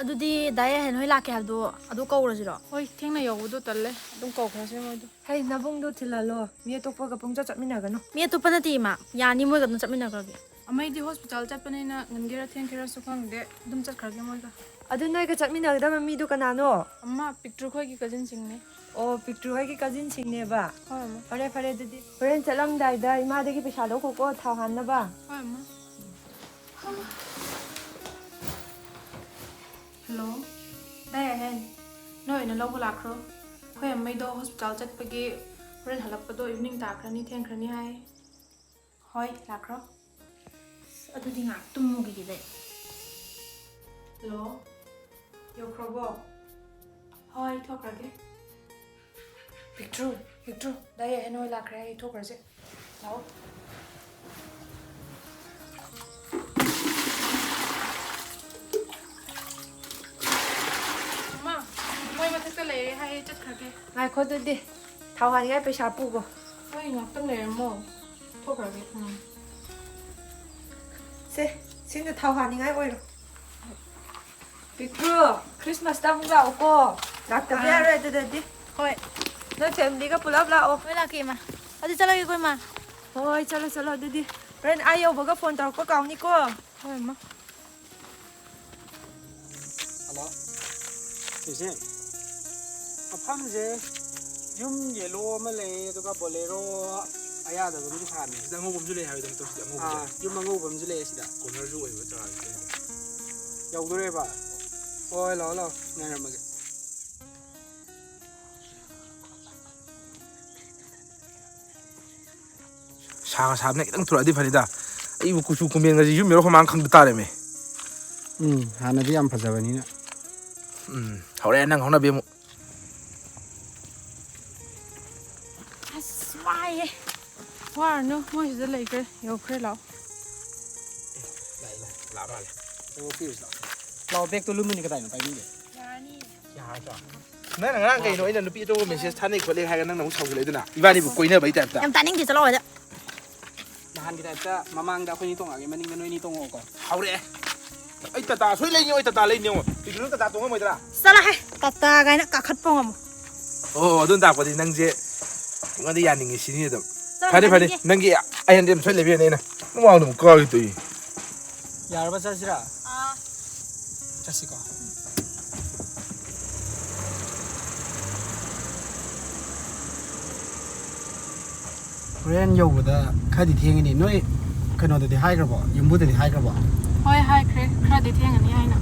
ꯑꯗꯨꯗꯤ ꯗꯥ ꯌꯥꯏꯍꯟ ꯍꯣꯏ ꯂꯥꯛꯀꯦ ꯍꯥꯏꯕꯗꯣ ꯑꯗꯨ ꯀꯧꯔꯁꯤꯔꯣ? ꯍꯣꯏ, ꯊꯦꯡꯅ ꯌꯧꯕꯗꯣ ꯇꯜꯂꯦ, ꯑꯗꯨꯝ ꯀꯧꯈ꯭ꯔꯁꯦ ꯃꯣꯏꯗꯣ꯫ ꯍꯩ, ꯅꯕꯨꯡꯗꯣ ꯊꯤꯜꯍꯜꯂꯣ, ꯃꯤ ꯑꯇꯣꯞꯄꯒ ꯄꯨꯡꯆꯠ ꯆꯠꯃꯤꯟꯅꯒꯅꯨ꯫ ꯃꯤ ꯑꯇꯣꯞꯄ ꯅꯠꯇꯦ ꯏꯃꯥ, ꯌꯥꯅꯤ, ꯃꯣꯏꯒ ꯑꯗꯨꯝ ꯆꯠꯃꯤꯟꯅꯈ꯭ꯔꯒꯦ꯫ ꯑꯃꯩꯗꯤ ꯍꯣꯁꯄꯤꯇꯥꯜ ꯆꯠꯄꯅꯤꯅ ꯉꯟꯒꯦꯔꯥ ꯊꯦꯡꯒꯦꯔꯥꯁꯨ ꯈꯪꯗꯦ, ꯑꯗꯨꯝ ꯆꯠꯈ꯭ꯔꯒꯦ ꯃꯣꯏꯒ꯫ ꯑꯗꯨ ꯅꯣꯏꯒ ꯆꯠꯃꯤꯟꯅꯒꯗꯕ ꯃꯤꯗꯨ ꯀꯅꯥꯅꯣ? ꯑꯃ ꯄꯤꯛꯇ꯭ꯔꯨ ꯈꯣꯏꯒꯤ ꯀꯖꯤꯟꯁꯤꯡꯅꯦ꯫ ꯑꯣ, ꯄꯤꯛꯇ꯭ꯔꯨ ꯍꯣꯏꯒꯤ ꯀꯖꯤꯟꯁꯤꯡꯅꯦꯕ꯫ ꯍꯣꯏ, ꯑꯃ꯫ ꯐꯔꯦ, ꯐꯔꯦ, ꯑꯗꯨꯗꯤ ꯍꯣꯔꯦꯟ ꯆꯠꯂꯝꯗꯥꯏꯗ ꯏꯃꯥꯗꯒꯤ ꯄꯩꯁꯥ ꯂꯧꯈꯣꯀꯣ, ꯊꯥꯎ ꯍꯥꯟꯅꯕ꯫ ꯍꯣꯏ, ꯑꯃ꯫ ꯍꯜꯂꯣ, ꯗꯥ ꯌꯥꯏꯍꯟ, ꯅꯣꯏ ꯑꯣꯏꯅ ꯂꯧꯕ ꯂꯥꯛꯈ꯭ꯔꯣ꯫ ꯑꯩꯈꯣꯏ ꯑꯃꯩꯗꯣ ꯍꯣꯁꯄꯤꯇꯥꯜ ꯆꯠꯄꯒꯤ ꯍꯣꯔꯦꯟ ꯍꯜꯂꯛꯄꯗꯣ ꯏꯚꯤꯅꯤꯡ ꯇꯥꯈ꯭ꯔꯅꯤ, ꯊꯦꯡꯈ꯭ꯔꯅꯤ ꯍꯥꯏ꯫ ꯍꯣꯏ, ꯂꯥꯛꯈ꯭ꯔꯣ꯫ ꯑꯁ, ꯑꯗꯨꯗꯤ ꯉꯥꯏꯍꯥꯛ ꯇꯨꯝꯃꯨꯈꯤꯒꯦꯗ ꯑꯩ꯫ ꯍꯜꯂꯣ, ꯌꯧꯈ꯭ꯔꯕꯣ? ꯍꯣꯏ, ꯊꯣꯛꯈ꯭ꯔꯒꯦ꯫ ꯄꯤꯛꯇ꯭ꯔꯨ, ꯄꯤꯛꯇ꯭ꯔꯨ, ꯗꯥ ꯌꯥꯏꯍꯟ ꯍꯣꯏ ꯂꯥꯛꯈ꯭ꯔꯦ, ꯑꯩ ꯊꯣꯛꯈ꯭ꯔꯁꯦ꯫ ꯂꯥꯛꯑꯣ꯫ ꯃꯥ, ꯃꯣꯏ ꯃꯊꯛꯇ ꯂꯩꯔꯦ ꯍꯥꯏꯌꯦ, ꯆꯠꯈ꯭ꯔꯒꯦ꯫ ꯉꯥꯏꯈꯣ ꯑꯗꯨꯗꯤ, ꯊꯥꯎ ꯍꯥꯟꯅꯤꯡꯉꯥꯏ ꯄꯩꯁꯥ ꯄꯨꯒꯣ꯫ ꯍꯣꯏ, ꯉꯥꯛꯇꯪ ꯂꯩꯔꯝꯃꯣ꯫ ꯊꯣꯛꯈ꯭ꯔꯒꯦ꯫ ꯎꯝ꯫ ꯁꯦ, ꯁꯤꯅ ꯊꯥꯎ ꯍꯥꯟꯅꯤꯡꯉꯥꯏ ꯑꯣꯏꯔꯣ꯫ ꯄꯤꯛꯇ꯭ꯔꯨ, ꯈ꯭ꯔꯤꯁꯃꯥꯁꯇ ꯑꯃꯨꯛ ꯂꯥꯛꯎꯀꯣ꯫ ꯂꯥꯛꯇꯕ ꯑꯥ꯫ ꯌꯥꯔꯣꯏ ꯑꯗꯨꯗꯗꯤ꯫ ꯍꯣꯏ꯫ ꯅꯣꯏ ꯐꯦꯃꯤꯂꯤꯒ ꯄꯨꯂꯞ ꯂꯥꯛꯑꯣ꯫ ꯍꯣꯏ, ꯂꯥꯛꯀꯦ, ꯏꯃꯥ꯫ ꯑꯗꯨ ꯆꯠꯂꯒꯦꯀꯣ, ꯏꯃꯥ꯫ ꯍꯣꯏ, ꯆꯠꯂꯣ, ꯆꯠꯂꯣ ꯑꯗꯨꯗꯤ꯫ ꯍꯣꯔꯦꯟ ꯑꯥ ꯌꯧꯕꯒ ꯐꯣꯟ ꯇꯧꯔꯛꯄ ꯀꯥꯎꯅꯤꯀꯣ꯫ ꯍꯣꯏ, ꯏꯃꯥ꯫ ꯍꯜꯂꯣ꯫ ꯁꯤꯁꯦ ꯃꯐꯝꯁꯦ ꯌꯨꯝ ꯌꯦꯂꯣ ꯑꯃ ꯂꯩ, ꯑꯗꯨꯒ ꯕꯣꯂꯦꯔꯣ ꯑꯌꯥꯗꯕ ꯑꯃꯁꯨ ꯈꯥꯝꯃꯤ꯫ ꯁꯤꯗ ꯑꯉꯧꯕ ꯑꯃꯁꯨ ꯂꯩ ꯍꯥꯏꯕꯗꯣ, ꯃꯇꯧꯁꯤꯗ ꯑꯉꯧꯕꯁꯦ꯫ ꯑꯥ, ꯌꯨꯝ ꯑꯉꯧꯕ ꯑꯃꯁꯨ ꯂꯩꯌꯦ ꯁꯤꯗ꯫ ꯀꯣꯔꯅꯔꯁꯨ ꯑꯣꯏꯕ ꯖꯒꯥꯁꯤꯗ꯫ ꯌꯧꯗꯣꯔꯦꯕ? ꯍꯣꯏ, ꯂꯥꯛꯑꯣ, ꯂꯥꯛꯑꯣ, ꯉꯥꯏꯔꯝꯃꯒꯦ꯫ ꯁꯥꯒ ꯁꯥꯕꯅꯦ, ꯈꯤꯇꯪ ꯊꯨꯔꯛꯑꯗꯤ ꯐꯅꯤꯗ꯫ ꯑꯩꯕꯨ ꯀꯨꯆꯨ ꯀꯨꯃꯦꯟꯒꯁꯦ ꯌꯨꯝ ꯌꯧꯔ ꯍꯨꯃꯥꯡ ꯈꯪꯗ ꯇꯥꯔꯦꯃꯦ꯫ ꯎꯝ, ꯍꯥꯟꯅꯗꯤ ꯌꯥꯝ ꯐꯖꯕꯅꯤꯅ꯫ ꯎꯝ, ꯍꯧꯔꯛꯑꯦ ꯅꯪ ꯍꯧꯅꯕꯤ ꯑꯃꯨꯛ꯫ ꯑꯁ, ꯋꯥꯏꯌꯦ꯫ ꯋꯥꯔꯅꯨ, ꯃꯣꯏ ꯁꯤꯗ ꯂꯩꯈ꯭ꯔꯦ, ꯌꯧꯈ꯭ꯔꯦ, ꯂꯥꯛꯑꯣ꯫ ꯂꯥꯛꯑꯦ, ꯂꯥꯛꯑꯦ, ꯂꯥꯛꯑ ꯃꯥꯜꯂꯦ꯫ ꯂꯥꯛꯑꯣ, ꯕꯦꯒꯇꯣ ꯂꯨꯝꯃꯤꯅꯦ, ꯀꯗꯥꯏꯅꯣ ꯄꯥꯏꯅꯤꯡꯗꯦ꯫ ꯌꯥꯔꯅꯤ꯫ ꯌꯥꯔꯗ꯭ꯔꯣ? ꯅꯪꯅ ꯉꯔꯥꯡ ꯀꯩꯅꯣ ꯑꯩꯅ ꯅꯨꯄꯤ ꯑꯇꯣꯞꯄ ꯃꯦꯁꯦꯖ ꯊꯥꯅꯩ ꯈꯣꯠꯂꯦ ꯍꯥꯏꯔꯒ ꯅꯪꯅ ꯑꯃꯨꯛ ꯁꯥꯎꯖꯜꯂꯛꯏꯗꯨꯅ? ꯏꯕꯥꯅꯤꯕꯨ ꯀꯣꯏꯅꯕꯩ ꯇꯥꯏꯞꯇ꯫ ꯌꯥꯝ ꯇꯥꯅꯤꯡꯗꯦ, ꯆꯠꯂꯣ ꯑꯥꯗ꯫ ꯅꯍꯥꯟꯒꯤ ꯇꯥꯏꯞꯇ ꯃꯃꯥꯡꯗ ꯑꯩꯈꯣꯏꯅꯤ ꯇꯣꯡꯉꯛꯑꯒꯦ, ꯃꯅꯤꯡꯗ ꯅꯣꯏꯅꯤ ꯇꯣꯡꯉꯛꯑꯣꯀꯣ꯫ ꯍꯧꯔꯛꯑꯦ꯫ ꯑꯩ ꯇꯥꯇꯥ ꯁꯣꯏ ꯂꯩꯅꯤ, ꯑꯩ ꯇꯥꯇꯥ ꯂꯩꯅꯤ ꯌꯦꯡꯉꯣ꯫ ꯄꯤꯛꯇ꯭ꯔꯨꯅ ꯇꯥꯇꯥ ꯇꯣꯡꯉꯝꯃꯣꯏꯗ꯭ꯔꯥ? ꯆꯠꯂꯣꯍꯦ, ꯇꯥꯇꯥ ꯀꯥꯏꯅ ꯀꯥꯈꯠꯄ ꯉꯝꯃꯣ꯫ ꯑꯣ, ꯑꯗꯨꯅ ꯇꯥꯛꯄꯗꯤ ꯅꯪꯁꯦ ꯑꯩꯉꯣꯟꯗ ꯌꯥꯅꯤꯡꯉꯤ ꯁꯤꯅꯤ ꯑꯗꯨꯝ꯫ ꯆꯠꯂꯣ, ꯐꯅꯤ, ꯐꯅꯤ꯫ ꯌꯥꯅꯤꯡꯗꯦ꯫ ꯅꯪꯒꯤ ꯑꯍꯦꯟꯗꯤ ꯑꯗꯨꯝ ꯁꯣꯏ ꯂꯩꯕꯤꯔꯅꯤ ꯑꯩꯅ꯫ ꯃꯃꯥꯡꯗ ꯑꯃꯨꯛ ꯀꯥꯎꯔꯤ ꯇꯧꯏ꯫ ꯌꯥꯔꯕ ꯆꯠꯁꯤꯔꯥ? ꯑꯥ꯫ ꯆꯠꯁꯤꯀꯣ꯫ ꯍꯣꯔꯦꯟ ꯌꯧꯕꯗ ꯈꯔꯗꯤ ꯊꯦꯡꯉꯅꯤ꯫ ꯅꯣꯏ ꯀꯩꯅꯣꯗꯗꯤ ꯍꯥꯏꯈ꯭ꯔꯕꯣ? ꯌꯨꯝꯕꯨꯗꯗꯤ ꯍꯥꯏꯈ꯭ꯔꯕꯣ? ꯍꯣꯏ, ꯍꯥꯏꯈ꯭ꯔꯦ꯫ ꯈꯔꯗꯤ ꯊꯦꯡꯉꯅꯤ ꯍꯥꯏꯅ꯫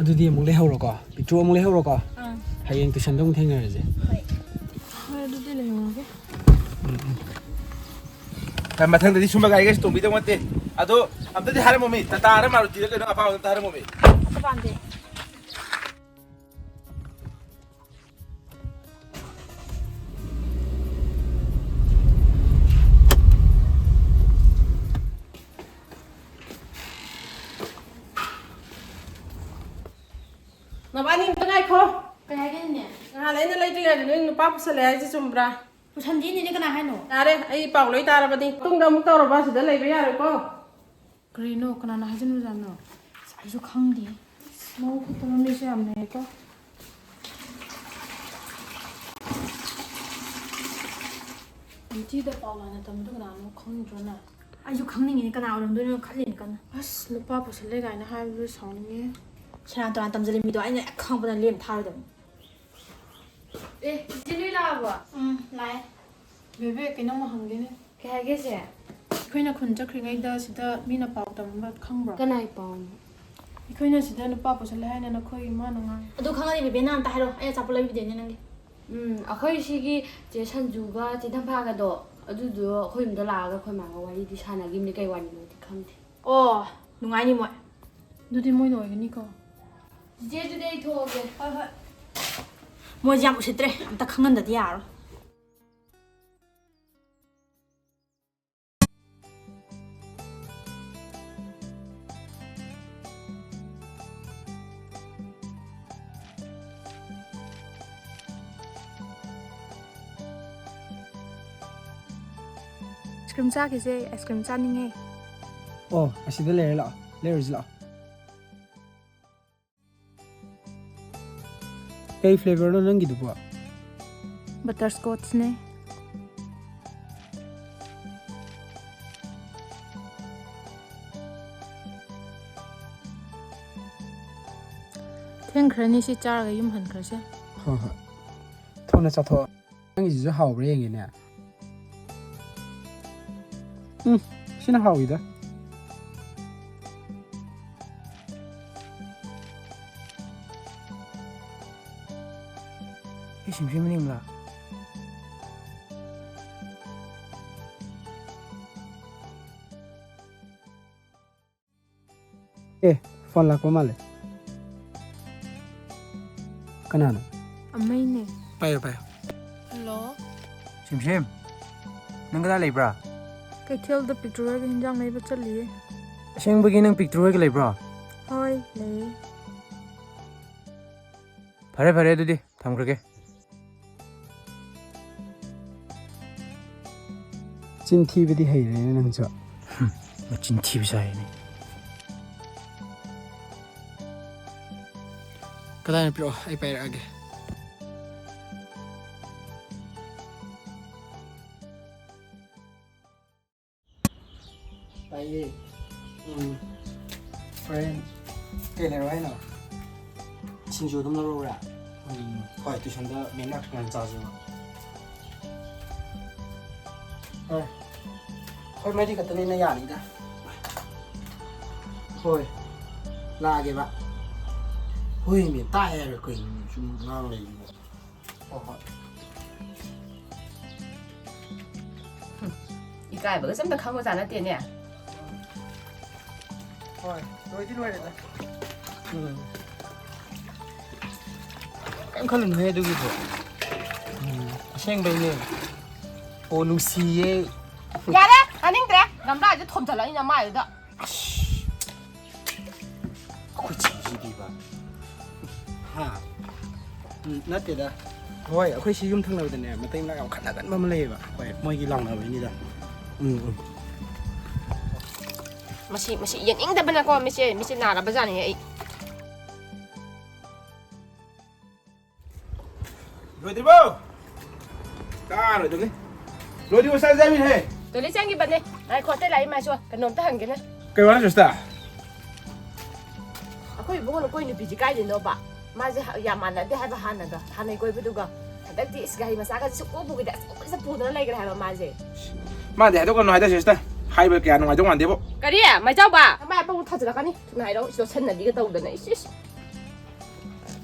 ꯑꯗꯨꯗꯤ ꯑꯃꯨꯛ ꯂꯩꯍꯧꯔꯣꯀꯣ, ꯄꯤꯛꯇ꯭ꯔꯨ ꯑꯃꯨꯛ ꯂꯩꯍꯧꯔꯣꯀꯣ꯫ ꯑꯥ꯫ ꯍꯌꯦꯡ ꯇꯨꯏꯁꯟꯗ ꯑꯃꯨꯛ ꯊꯦꯡꯅꯔꯁꯦ꯫ ꯍꯣꯏ꯫ ꯍꯣꯏ, ꯑꯗꯨꯗꯤ ꯂꯩꯍꯧꯔꯒꯦ꯫ ꯎꯝ, ꯎꯝ꯫ ꯃꯊꯪꯗꯗꯤ ꯁꯨꯝꯕ ꯒꯥꯔꯤꯒꯁꯦ ꯇꯣꯡꯕꯤꯗꯧ ꯅꯠꯇꯦ꯫ ꯑꯗꯣ ꯑꯝꯇꯗꯤ ꯍꯥꯏꯔꯝꯃꯣꯃꯤ, ꯇꯥꯇꯥꯔ ꯃꯥꯔꯨꯇꯤꯔ ꯀꯩꯅꯣ ꯑꯄꯥꯝꯕ ꯑꯝꯇ ꯍꯥꯏꯔꯝꯃꯣꯃꯤ꯫ ꯑꯝꯇ ꯄꯥꯝꯗꯦ꯫ ꯅꯕꯥꯅꯤ ꯑꯝꯇ ꯉꯥꯏꯈꯣ꯫ ꯀꯩ ꯍꯥꯏꯒꯦ, ꯅꯦꯅꯦ? ꯅꯍꯥꯟ ꯑꯩꯅ ꯂꯩꯇ꯭ꯔꯤꯉꯩꯗ ꯅꯣꯏ ꯅꯨꯄꯥ ꯄꯨꯁꯜꯂꯦ ꯍꯥꯏꯁꯦ ꯆꯨꯝꯕ꯭ꯔꯥ? ꯄꯨꯁꯟꯗꯦ, ꯅꯦꯅꯦ, ꯀꯅꯥ ꯍꯥꯏꯅꯣ? ꯌꯥꯔꯦ, ꯑꯩ ꯄꯥꯎ ꯂꯣꯏ ꯇꯥꯔꯕꯅꯤ꯫ ꯃꯇꯨꯡꯗ ꯑꯃꯨꯛ ꯇꯧꯔꯕ, ꯁꯤꯗ ꯂꯩꯕ ꯌꯥꯔꯣꯏꯀꯣ꯫ ꯀꯔꯤꯅꯣ? ꯀꯅꯥꯅ ꯍꯥꯏꯖꯤꯟꯕꯖꯥꯠꯅꯣ? ꯑꯁ, ꯑꯩꯁꯨ ꯈꯪꯗꯦ꯫ ꯑꯁ, ꯃꯕꯨꯛ ꯐꯠꯇꯕ ꯃꯤꯁꯦ ꯌꯥꯝ ꯂꯩꯔꯦꯀꯣ꯫ ꯑꯟꯇꯤꯗ ꯄꯥꯎ ꯂꯥꯟꯅ ꯇꯝꯕꯗꯣ ꯀꯅꯥꯅꯣ ꯈꯪꯗ꯭ꯔꯣ ꯅꯪ? ꯑꯩꯁꯨ ꯈꯪꯅꯤꯡꯉꯤꯅꯦ, ꯀꯅꯥ ꯑꯣꯏꯔꯝꯗꯣꯏꯅꯣ ꯈꯜꯂꯤꯅꯦ ꯀꯟꯅ꯫ ꯑꯁ, ꯅꯨꯄꯥ ꯄꯨꯁꯜꯂꯦ ꯀꯥꯏꯅ ꯍꯥꯏꯕꯗꯨ ꯁꯥꯎꯅꯤꯡꯉꯦ꯫ ꯁꯦꯔꯥꯟ ꯇꯨꯔꯥꯟ ꯇꯝꯖꯜꯂꯦ ꯃꯤꯗꯣ, ꯑꯩꯅ ꯍꯦꯛ ꯈꯪꯉꯛꯄꯗ ꯂꯦꯝ ꯊꯥꯔꯣꯏꯗꯕꯅꯤ꯫ ꯑꯦ, ꯆꯤꯆꯦ ꯅꯣꯏ ꯂꯥꯛꯑꯕꯣ? ꯎꯝ, ꯂꯥꯛꯑꯦ꯫ ꯕꯦꯕꯦ, ꯀꯩꯅꯣꯝꯃ ꯍꯪꯒꯦꯅꯦ꯫ ꯀꯩ ꯍꯥꯏꯒꯦ ꯆꯦ? ꯑꯩꯈꯣꯏꯅ ꯈꯨꯟ ꯆꯠꯈ꯭ꯔꯤꯉꯩꯗ ꯁꯤꯗ ꯃꯤꯅ ꯄꯥꯎ ꯇꯝꯕ ꯈꯪꯕ꯭ꯔꯣ? ꯀꯅꯥꯏ ꯄꯥꯎꯅꯣ? ꯑꯩꯈꯣꯏꯅ ꯁꯤꯗ ꯅꯨꯄꯥ ꯄꯨꯁꯜꯂꯦ ꯍꯥꯏꯅ ꯅꯈꯣꯏ ꯏꯃꯥꯅ ꯉꯥꯡꯉꯤ꯫ ꯑꯗꯨ ꯈꯪꯉꯗꯤ ꯕꯦꯕꯦ, ꯅꯪ ꯑꯝꯇ ꯍꯥꯏꯔꯛꯑꯣ, ꯑꯩ ꯑꯆꯥꯄꯣꯠ ꯂꯩꯕꯤꯗꯣꯏꯅꯦ ꯅꯪꯒꯤ꯫ ꯎꯝ, ꯑꯩꯈꯣꯏ ꯁꯤꯒꯤ ꯆꯦ ꯁꯟꯖꯨꯒ ꯆꯦ ꯊꯝꯐꯥꯒꯗꯣ, ꯑꯗꯨꯗꯣ ꯑꯩꯈꯣꯏ ꯌꯨꯝꯗ ꯂꯥꯛꯑꯒ ꯑꯩꯈꯣꯏ ꯃꯥꯒ ꯋꯥꯔꯤꯗꯤ ꯁꯥꯟꯅꯈꯤꯕꯅꯤ, ꯀꯩ ꯋꯥꯔꯤꯅꯣꯗꯤ ꯈꯪꯗꯦ꯫ ꯑꯣ, ꯅꯨꯡꯉꯥꯏꯅꯤ ꯃꯣꯏ꯫ ꯑꯗꯨꯗꯤ ꯃꯣꯏꯅ ꯑꯣꯏꯒꯅꯤꯀꯣ꯫ ꯆꯤꯆꯦ, ꯑꯗꯨꯗꯤ ꯑꯩ ꯊꯣꯛꯑꯒꯦ꯫ ꯍꯣꯏ, ꯍꯣꯏ꯫ ꯃꯣꯏꯁꯦ ꯌꯥꯝ ꯎꯁꯤꯠꯇ꯭ꯔꯦ, ꯑꯝꯇ ꯈꯪꯍꯟꯗꯗꯤ ꯌꯥꯔꯣꯏ꯫ ꯑꯥꯏꯁ ꯀ꯭ꯔꯤꯝ ꯆꯥꯈꯤꯁꯦ, ꯑꯥꯏꯁ ꯀ꯭ꯔꯤꯝ ꯆꯥꯅꯤꯡꯉꯦ꯫ ꯑꯣ, ꯑꯁꯤꯗ ꯂꯩꯔꯦ, ꯂꯥꯛꯑꯣ, ꯂꯩꯔꯨꯁꯤ ꯂꯥꯛꯑꯣ꯫ ꯀꯩ ꯐ꯭ꯂꯦꯕꯔꯅꯣ ꯅꯪꯒꯤꯗꯨꯕꯣ? ꯕꯇꯔ ꯁ꯭ꯀꯣꯠꯁꯅꯦ꯫ ꯊꯦꯡꯈ꯭ꯔꯅꯤ ꯁꯤ ꯆꯥꯔꯒ ꯌꯨꯝ ꯍꯟꯈ꯭ꯔꯁꯦ꯫ ꯍꯣꯏ, ꯍꯣꯏ꯫ ꯊꯨꯅ ꯆꯥꯊꯣꯛꯑꯣ꯫ ꯅꯪꯒꯤꯁꯤꯁꯨ ꯍꯥꯎꯕ꯭ꯔꯥ ꯌꯦꯡꯒꯦꯅꯦ꯫ ꯎꯝ, ꯁꯤꯅ ꯍꯥꯎꯋꯤꯗ꯫ ꯑꯩ ꯁꯤꯝꯁꯤ ꯃꯅꯤꯡꯂꯥ? ꯑꯦ, ꯐꯣꯟ ꯂꯥꯛꯄ ꯃꯥꯜꯂꯦ꯫ ꯀꯅꯥꯅꯣ? ꯑꯃꯩꯅꯦ꯫ ꯄꯥꯏꯌꯣ, ꯄꯥꯏꯌꯣ꯫ ꯍꯜꯂꯣ꯫ ꯁꯤꯝꯁꯤꯝ, ꯅꯪ ꯀꯗꯥꯏ ꯂꯩꯕ꯭ꯔꯥ? ꯀꯩꯊꯦꯜꯗ ꯄꯤꯛꯇ꯭ꯔꯨ ꯍꯣꯏꯒ ꯍꯤꯟꯖꯥꯡ ꯂꯩꯕ ꯆꯠꯂꯤꯌꯦ꯫ ꯑꯁꯦꯡꯕꯒꯤ ꯅꯪ ꯄꯤꯛꯇ꯭ꯔꯨ ꯍꯣꯏꯒ ꯂꯩꯕ꯭ꯔꯣ? ꯍꯣꯏ, ꯂꯩꯌꯦ꯫ ꯐꯔꯦ, ꯐꯔꯦ, ꯑꯗꯨꯗꯤ ꯊꯝꯈ꯭ꯔꯒꯦ꯫ ꯆꯤꯟ ꯊꯤꯕꯗꯤ ꯍꯩꯔꯦꯅꯦ ꯅꯪꯁꯨ꯫ ꯍꯨꯝ, ꯃꯆꯤꯟ ꯊꯤꯕ ꯁꯥꯏꯅꯦ꯫ ꯀꯗꯥꯏꯅꯣ ꯄꯤꯔꯛꯑꯣ, ꯑꯩ ꯄꯥꯏꯔꯛꯑꯒꯦ꯫ ꯄꯥꯏꯌꯦ꯫ ꯎꯝ꯫ ꯍꯣꯔꯦꯟ ꯀꯩ ꯂꯩꯔꯛꯑꯣ ꯍꯥꯏꯅꯣ? ꯁꯤꯡꯖꯨ ꯑꯗꯨꯝ ꯂꯧꯔꯛꯎꯔꯥ? ꯎꯝ꯫ ꯍꯣꯏ, ꯇꯨꯏꯁꯟꯗ ꯃꯦꯝꯅ ꯉꯟꯅ ꯆꯥꯁꯦꯕ꯫ ꯍꯣꯏ꯫ ꯑꯩꯈꯣꯏ ꯃꯔꯤ ꯈꯛꯇꯅꯤꯅ ꯌꯥꯅꯤꯗ꯫ ꯍꯣꯏ꯫ ꯂꯥꯛꯑꯒꯦꯕ꯫ ꯍꯣꯏ, ꯃꯦꯝ, ꯇꯥꯛꯑꯦ ꯍꯥꯏꯔꯒ ꯀꯩꯅꯣ ꯁꯨꯝ ꯉꯥꯡ ꯂꯩꯔꯤꯕꯣ? ꯍꯣꯏ, ꯍꯣꯏ꯫ ꯍꯨꯝ, ꯏꯀꯥꯏꯕꯒꯁꯦ ꯑꯝꯇ ꯈꯪꯕꯖꯥꯠ ꯅꯠꯇꯦꯅꯦ꯫ ꯍꯣꯏ, ꯂꯣꯏꯗꯤ ꯂꯣꯏꯔꯦꯗ꯫ ꯎꯝ꯫ ꯀꯩꯝ ꯈꯜꯂꯨꯅꯨꯍꯦ ꯑꯗꯨꯒꯤꯕꯨ꯫ ꯎꯝ, ꯑꯁꯦꯡꯕꯩꯅꯦ꯫ ꯑꯣ, ꯅꯨꯡꯁꯤꯌꯦ꯫ ꯌꯥꯔꯦ, ꯇꯥꯅꯤꯡꯗ꯭ꯔꯦ꯫ ꯒꯝꯂꯥꯁꯦ ꯊꯣꯝꯖꯜꯂꯛꯏꯅ ꯃꯥꯏꯗꯨꯗ꯫ ꯑꯁ, ꯑꯩꯈꯣꯏ ꯆꯦꯁꯤꯗꯤꯕ꯫ ꯍꯥ? ꯎꯝ, ꯅꯠꯇꯦꯗ꯫ ꯍꯣꯏ, ꯑꯩꯈꯣꯏ ꯁꯤ ꯌꯨꯝ ꯊꯪꯅꯕꯗꯅꯦ, ꯃꯇꯩ ꯃꯅꯥꯎ ꯌꯥꯝ ꯈꯠꯅꯒꯟꯕ ꯑꯃ ꯂꯩꯌꯦꯕ꯫ ꯍꯣꯏ, ꯃꯣꯏꯒꯤ ꯂꯥꯎꯅꯕꯩꯅꯤꯗ꯫ ꯎꯝ, ꯎꯝ꯫ ꯃꯁꯤ, ꯃꯁꯤ ꯌꯦꯡꯅꯤꯡꯗꯕꯅꯀꯣ, ꯃꯤꯠꯁꯦ, ꯃꯤꯠꯁꯦ ꯅꯥꯔꯕꯖꯥꯠꯅꯤ ꯑꯩ꯫ ꯂꯣꯏꯗ꯭ꯔꯤꯕꯣ? ꯇꯥꯔꯣꯏꯗꯕꯅꯤ꯫ ꯂꯣꯏꯗ꯭ꯔꯤꯕꯣ, ꯆꯥꯛ ꯆꯥꯕꯤꯅꯦ? ꯇꯣꯏꯂꯦꯠ ꯆꯪꯈꯤꯕꯅꯦ꯫ ꯉꯥꯏꯈꯣ, ꯑꯇꯩ ꯂꯥꯛꯏ ꯃꯥꯏꯁꯨ ꯀꯩꯅꯣꯝꯇ ꯍꯪꯒꯦꯅꯦ꯫ ꯀꯩ ꯋꯥꯅꯣ, ꯁꯤꯁꯇꯔ? ꯑꯩꯈꯣꯏ ꯏꯕꯨꯡꯉꯣꯅ ꯀꯣꯏ ꯅꯨꯄꯤꯁꯤ ꯀꯥꯏꯗꯩꯅꯣꯕ? ꯃꯥꯁꯦ ꯍ-, ꯌꯥꯝ ꯃꯥꯟꯅꯗꯦ ꯍꯥꯏꯕ ꯍꯥꯟꯅꯒ, ꯍꯥꯟꯅꯩ ꯀꯣꯏꯕꯗꯨꯒ꯫ ꯍꯟꯗꯛꯇꯤ ꯏꯁ ꯒꯥꯔꯤ ꯃꯆꯥꯒꯁꯦ ꯁꯨꯛꯄꯨ ꯄꯨꯈꯤꯗꯦ, ꯑꯁ ꯄꯨꯄꯨꯁꯦ ꯄꯨꯗꯅ ꯂꯩꯈ꯭ꯔꯦ ꯍꯥꯏꯕ ꯃꯥꯁꯦ꯫ ꯃꯥꯗꯤ ꯍꯥꯏꯗꯣꯛꯀꯅꯨ ꯍꯥꯏꯗꯣ, ꯁꯤꯁꯇꯔ꯫ ꯍꯥꯏꯕ ꯀꯌꯥ ꯅꯨꯡꯉꯥꯏꯗꯧ ꯃꯥꯟꯗꯦꯕꯣ꯫ ꯀꯔꯤ? ꯃꯥꯏꯖꯥꯎꯕ? ꯃꯥꯏ ꯑꯄꯪꯕ ꯊꯥꯖꯤꯜꯂꯛꯀꯅꯤ꯫ ꯊꯨꯅ ꯍꯥꯏꯔꯛꯑꯣ, ꯏꯁ ꯂꯣꯠꯁꯟꯅꯕꯤꯒ ꯇꯧꯗꯅ, ꯏꯁ, ꯏꯁ꯫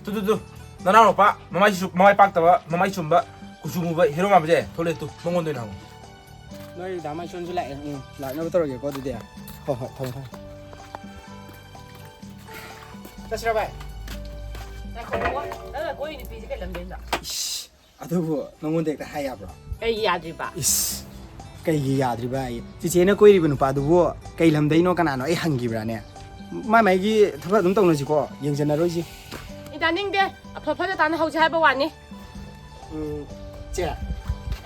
ꯇꯨ, ꯇꯨ, ꯇꯨ꯫ ꯅꯅꯥꯎꯅꯨꯄꯥ, ꯃꯃꯥꯏ ꯁꯨ-, ꯃꯃꯥꯏ ꯄꯥꯛꯇꯕ, ꯃꯃꯥꯏ ꯆꯨꯝꯕ, ꯀꯨꯆꯨ ꯃꯨꯕ ꯍꯦꯔꯣ ꯃꯥꯟꯕꯁꯦ ꯊꯣꯛꯂꯛꯑꯦ ꯇꯨ, ꯃꯉꯣꯟꯗ ꯑꯣꯏꯅ ꯍꯪꯉꯨ꯫ ꯅꯣꯏ ꯗꯥ ꯃꯥꯏꯁꯣꯟꯁꯨ ꯂꯥꯛꯑꯦ꯫ ꯎꯝ, ꯂꯥꯛꯅꯕ ꯇꯧꯔꯒꯦꯀꯣ ꯑꯗꯨꯗꯤ꯫ ꯍꯣꯏ, ꯍꯣꯏ, ꯊꯝꯃꯦ, ꯊꯝꯃꯦ꯫ ꯆꯠꯁꯤꯔ ꯚꯥꯏ? ꯉꯥꯏꯈꯣ, ꯅꯪꯅ ꯀꯣꯏ ꯅꯨꯄꯤꯁꯦ ꯀꯩ ꯂꯝꯗꯩꯅꯣ? ꯏꯁ, ꯑꯗꯨꯕꯨ ꯅꯉꯣꯟꯗ ꯍꯦꯛꯇ ꯍꯥꯏ ꯌꯥꯕ꯭ꯔꯣ? ꯀꯩꯒꯤ ꯌꯥꯗ꯭ꯔꯤꯕ? ꯏꯁ, ꯀꯩꯒꯤ ꯌꯥꯗ꯭ꯔꯤꯕ ꯑꯩ? ꯆꯤꯆꯦꯅ ꯀꯣꯏꯔꯤꯕ ꯅꯨꯄꯥꯗꯨꯕꯨ ꯀꯩ ꯂꯝꯗꯩꯅꯣ ꯀꯅꯥꯅꯣ ꯑꯩ ꯍꯪꯈꯤꯕ꯭ꯔꯥꯅꯦ? ꯃꯥꯏ ꯃꯥꯏꯒꯤ ꯊꯕꯛ ꯑꯗꯨꯝ ꯇꯧꯅꯁꯤꯀꯣ, ꯌꯦꯡꯖꯟꯅꯔꯣꯏꯁꯤ꯫ ꯑꯩ ꯇꯥꯅꯤꯡꯗꯦ꯫ ꯑꯐ ꯐꯖ ꯇꯥꯅ ꯍꯧꯁꯦ ꯍꯥꯏꯕ ꯋꯥꯅꯤ꯫ ꯎꯝ, ꯆꯦ,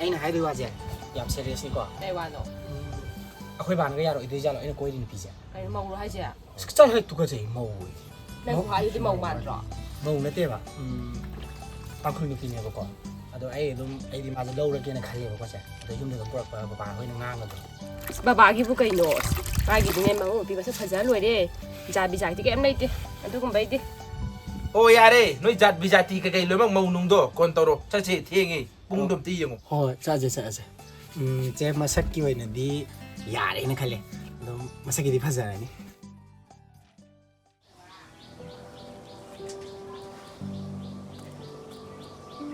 ꯑꯩꯅ ꯍꯥꯏꯗꯣꯏ ꯋꯥꯁꯦ ꯌꯥꯝ ꯁꯦꯔꯤꯌꯁꯅꯤꯀꯣ꯫ ꯀꯩ ꯋꯥꯅꯣ? ꯎꯝ, ꯑꯩꯈꯣꯏ ꯕꯥꯅꯒ ꯌꯥꯔꯣꯏꯗꯣꯏ ꯖꯥꯠꯂꯣ ꯑꯩꯅ ꯀꯣꯏꯔꯤ ꯅꯨꯄꯤꯁꯦ? ꯀꯩꯅꯣ, ꯃꯧꯔꯣ ꯍꯥꯏꯁꯦ? ꯑꯁ, ꯆꯠꯂꯣꯍꯦ, ꯇꯨꯀꯠꯆꯩ, ꯃꯧ ꯑꯣꯏꯗꯤ꯫ ꯅꯪ ꯃꯧ-, ꯈꯨꯍꯥꯏꯗꯨꯗꯤ ꯃꯧ ꯃꯥꯟꯗ꯭ꯔꯣ? ꯃꯧ ꯅꯠꯇꯦꯕ, ꯎꯝ, ꯇꯥꯡꯈꯨꯜ ꯅꯨꯄꯤꯅꯦꯕꯀꯣ꯫ ꯑꯗꯣ ꯑꯩ ꯑꯗꯨꯝ, ꯑꯩꯗꯤ ꯃꯥꯁꯦ ꯂꯧꯔꯒꯦꯅ ꯈꯜꯂꯦꯕꯀꯣ, ꯁꯦ꯫ ꯑꯗꯣ ꯌꯨꯝꯗ ꯑꯗꯨꯝ ꯄꯨꯔꯛꯄ ꯕꯕꯥ ꯍꯣꯏꯅ ꯉꯥꯡꯒꯗ꯭ꯔꯣ? ꯑꯁ, ꯕꯕꯥꯒꯤꯕꯨ ꯀꯩꯅꯣ? ꯑꯁ, ꯃꯥꯒꯤꯗꯤꯅꯦ, ꯃꯧ ꯅꯨꯄꯤ ꯃꯁꯛ ꯐꯖ ꯂꯣꯏꯔꯦ꯫ ꯖꯥꯠ ꯕꯤꯖꯥꯠꯇꯤ ꯀꯩꯝ ꯂꯩꯇꯦ ꯑꯗꯨꯒꯨꯝꯕꯩꯗꯤ꯫ ꯑꯣ, ꯌꯥꯔꯦ, ꯅꯣꯏ ꯖꯥꯠ ꯕꯤꯖꯥꯇꯤ ꯀꯩꯀꯩ ꯂꯣꯏꯅꯃꯛ ꯃꯧ ꯅꯨꯡꯗꯣ ꯀꯣꯟ ꯇꯧꯔꯣ꯫ ꯆꯠꯁꯦ, ꯊꯦꯡꯉꯦ꯫ ꯄꯨꯡꯗꯣ ꯑꯝꯇ ꯌꯦꯡꯉꯣ꯫ ꯍꯣꯏ, ꯍꯣꯏ, ꯆꯠꯁꯦ, ꯆꯠꯂꯁꯦ꯫ ꯎꯝ, ꯆꯦ, ꯃꯁꯛꯀꯤ ꯑꯣꯏꯅꯗꯤ ꯌꯥꯔꯦꯅ ꯈꯜꯂꯦ꯫ ꯑꯗꯨꯝ ꯃꯁꯛꯀꯤꯗꯤ ꯐꯖꯔꯅꯤ꯫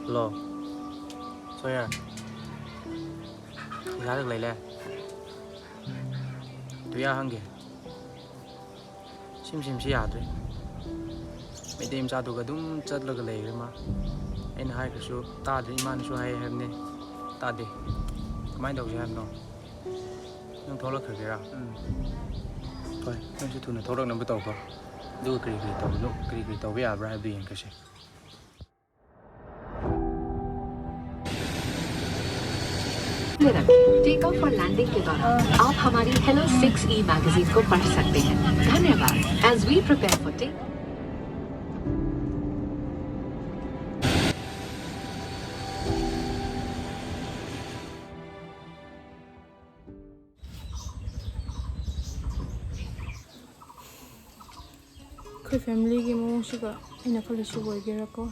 ꯍꯜꯂꯣ, ꯁꯣꯌꯥ꯫ ꯄꯩꯁꯥ ꯈꯛ ꯂꯩ ꯂꯩ꯫ ꯇꯨꯌꯥ ꯍꯪꯒꯦ꯫ ꯁꯤꯝ, ꯁꯤꯝꯁꯤ ꯌꯥꯗ꯭ꯔꯦ꯫ ꯃꯩꯇꯩ ꯃꯆꯥꯗꯨꯒ ꯑꯗꯨꯝ ꯆꯠꯂꯒ ꯂꯩꯈ꯭ꯔꯦ ꯃꯥ꯫ ꯑꯩꯅ ꯍꯥꯏꯈ꯭ꯔꯁꯨ ꯇꯥꯗꯦ, ꯏꯃꯥꯅꯁꯨ ꯍꯥꯏ ꯍꯥꯏꯕꯅꯦ, ꯇꯥꯗꯦ꯫ ꯀꯃꯥꯏꯅ ꯇꯧꯁꯦ ꯍꯥꯏꯕꯅꯣ? ꯅꯪ ꯊꯣꯛꯂꯛꯈ꯭ꯔꯒꯦꯔꯥ? ꯎꯝ꯫ ꯍꯣꯏ, ꯅꯪꯁꯨ ꯊꯨꯅ ꯊꯣꯛꯂꯛꯅꯕ ꯇꯧꯈ꯭ꯔꯣ꯫ ꯑꯗꯨꯒ ꯀꯔꯤ ꯀꯔꯤ ꯇꯧꯕꯅꯣ, ꯀꯔꯤ ꯀꯔꯤ ꯇꯧꯕ ꯌꯥꯕ꯭ꯔꯥ ꯍꯥꯏꯕꯗꯨ ꯌꯦꯡꯈ꯭ꯔꯁꯦ꯫ Take off और लैंडिंग के दौरान आप हमारी Hello सिक्स ई मैगज़ीन को पढ़ सकते हैं। धन्यवाद। As we prepare for take ꯑꯩꯈꯣꯏ ꯐꯦꯃꯤꯂꯤꯒꯤ ꯃꯑꯣꯡꯁꯤꯒ ꯑꯩꯅ ꯈꯜꯂꯤꯁꯤꯒ ꯑꯣꯏꯒꯦꯔꯥꯀꯣ?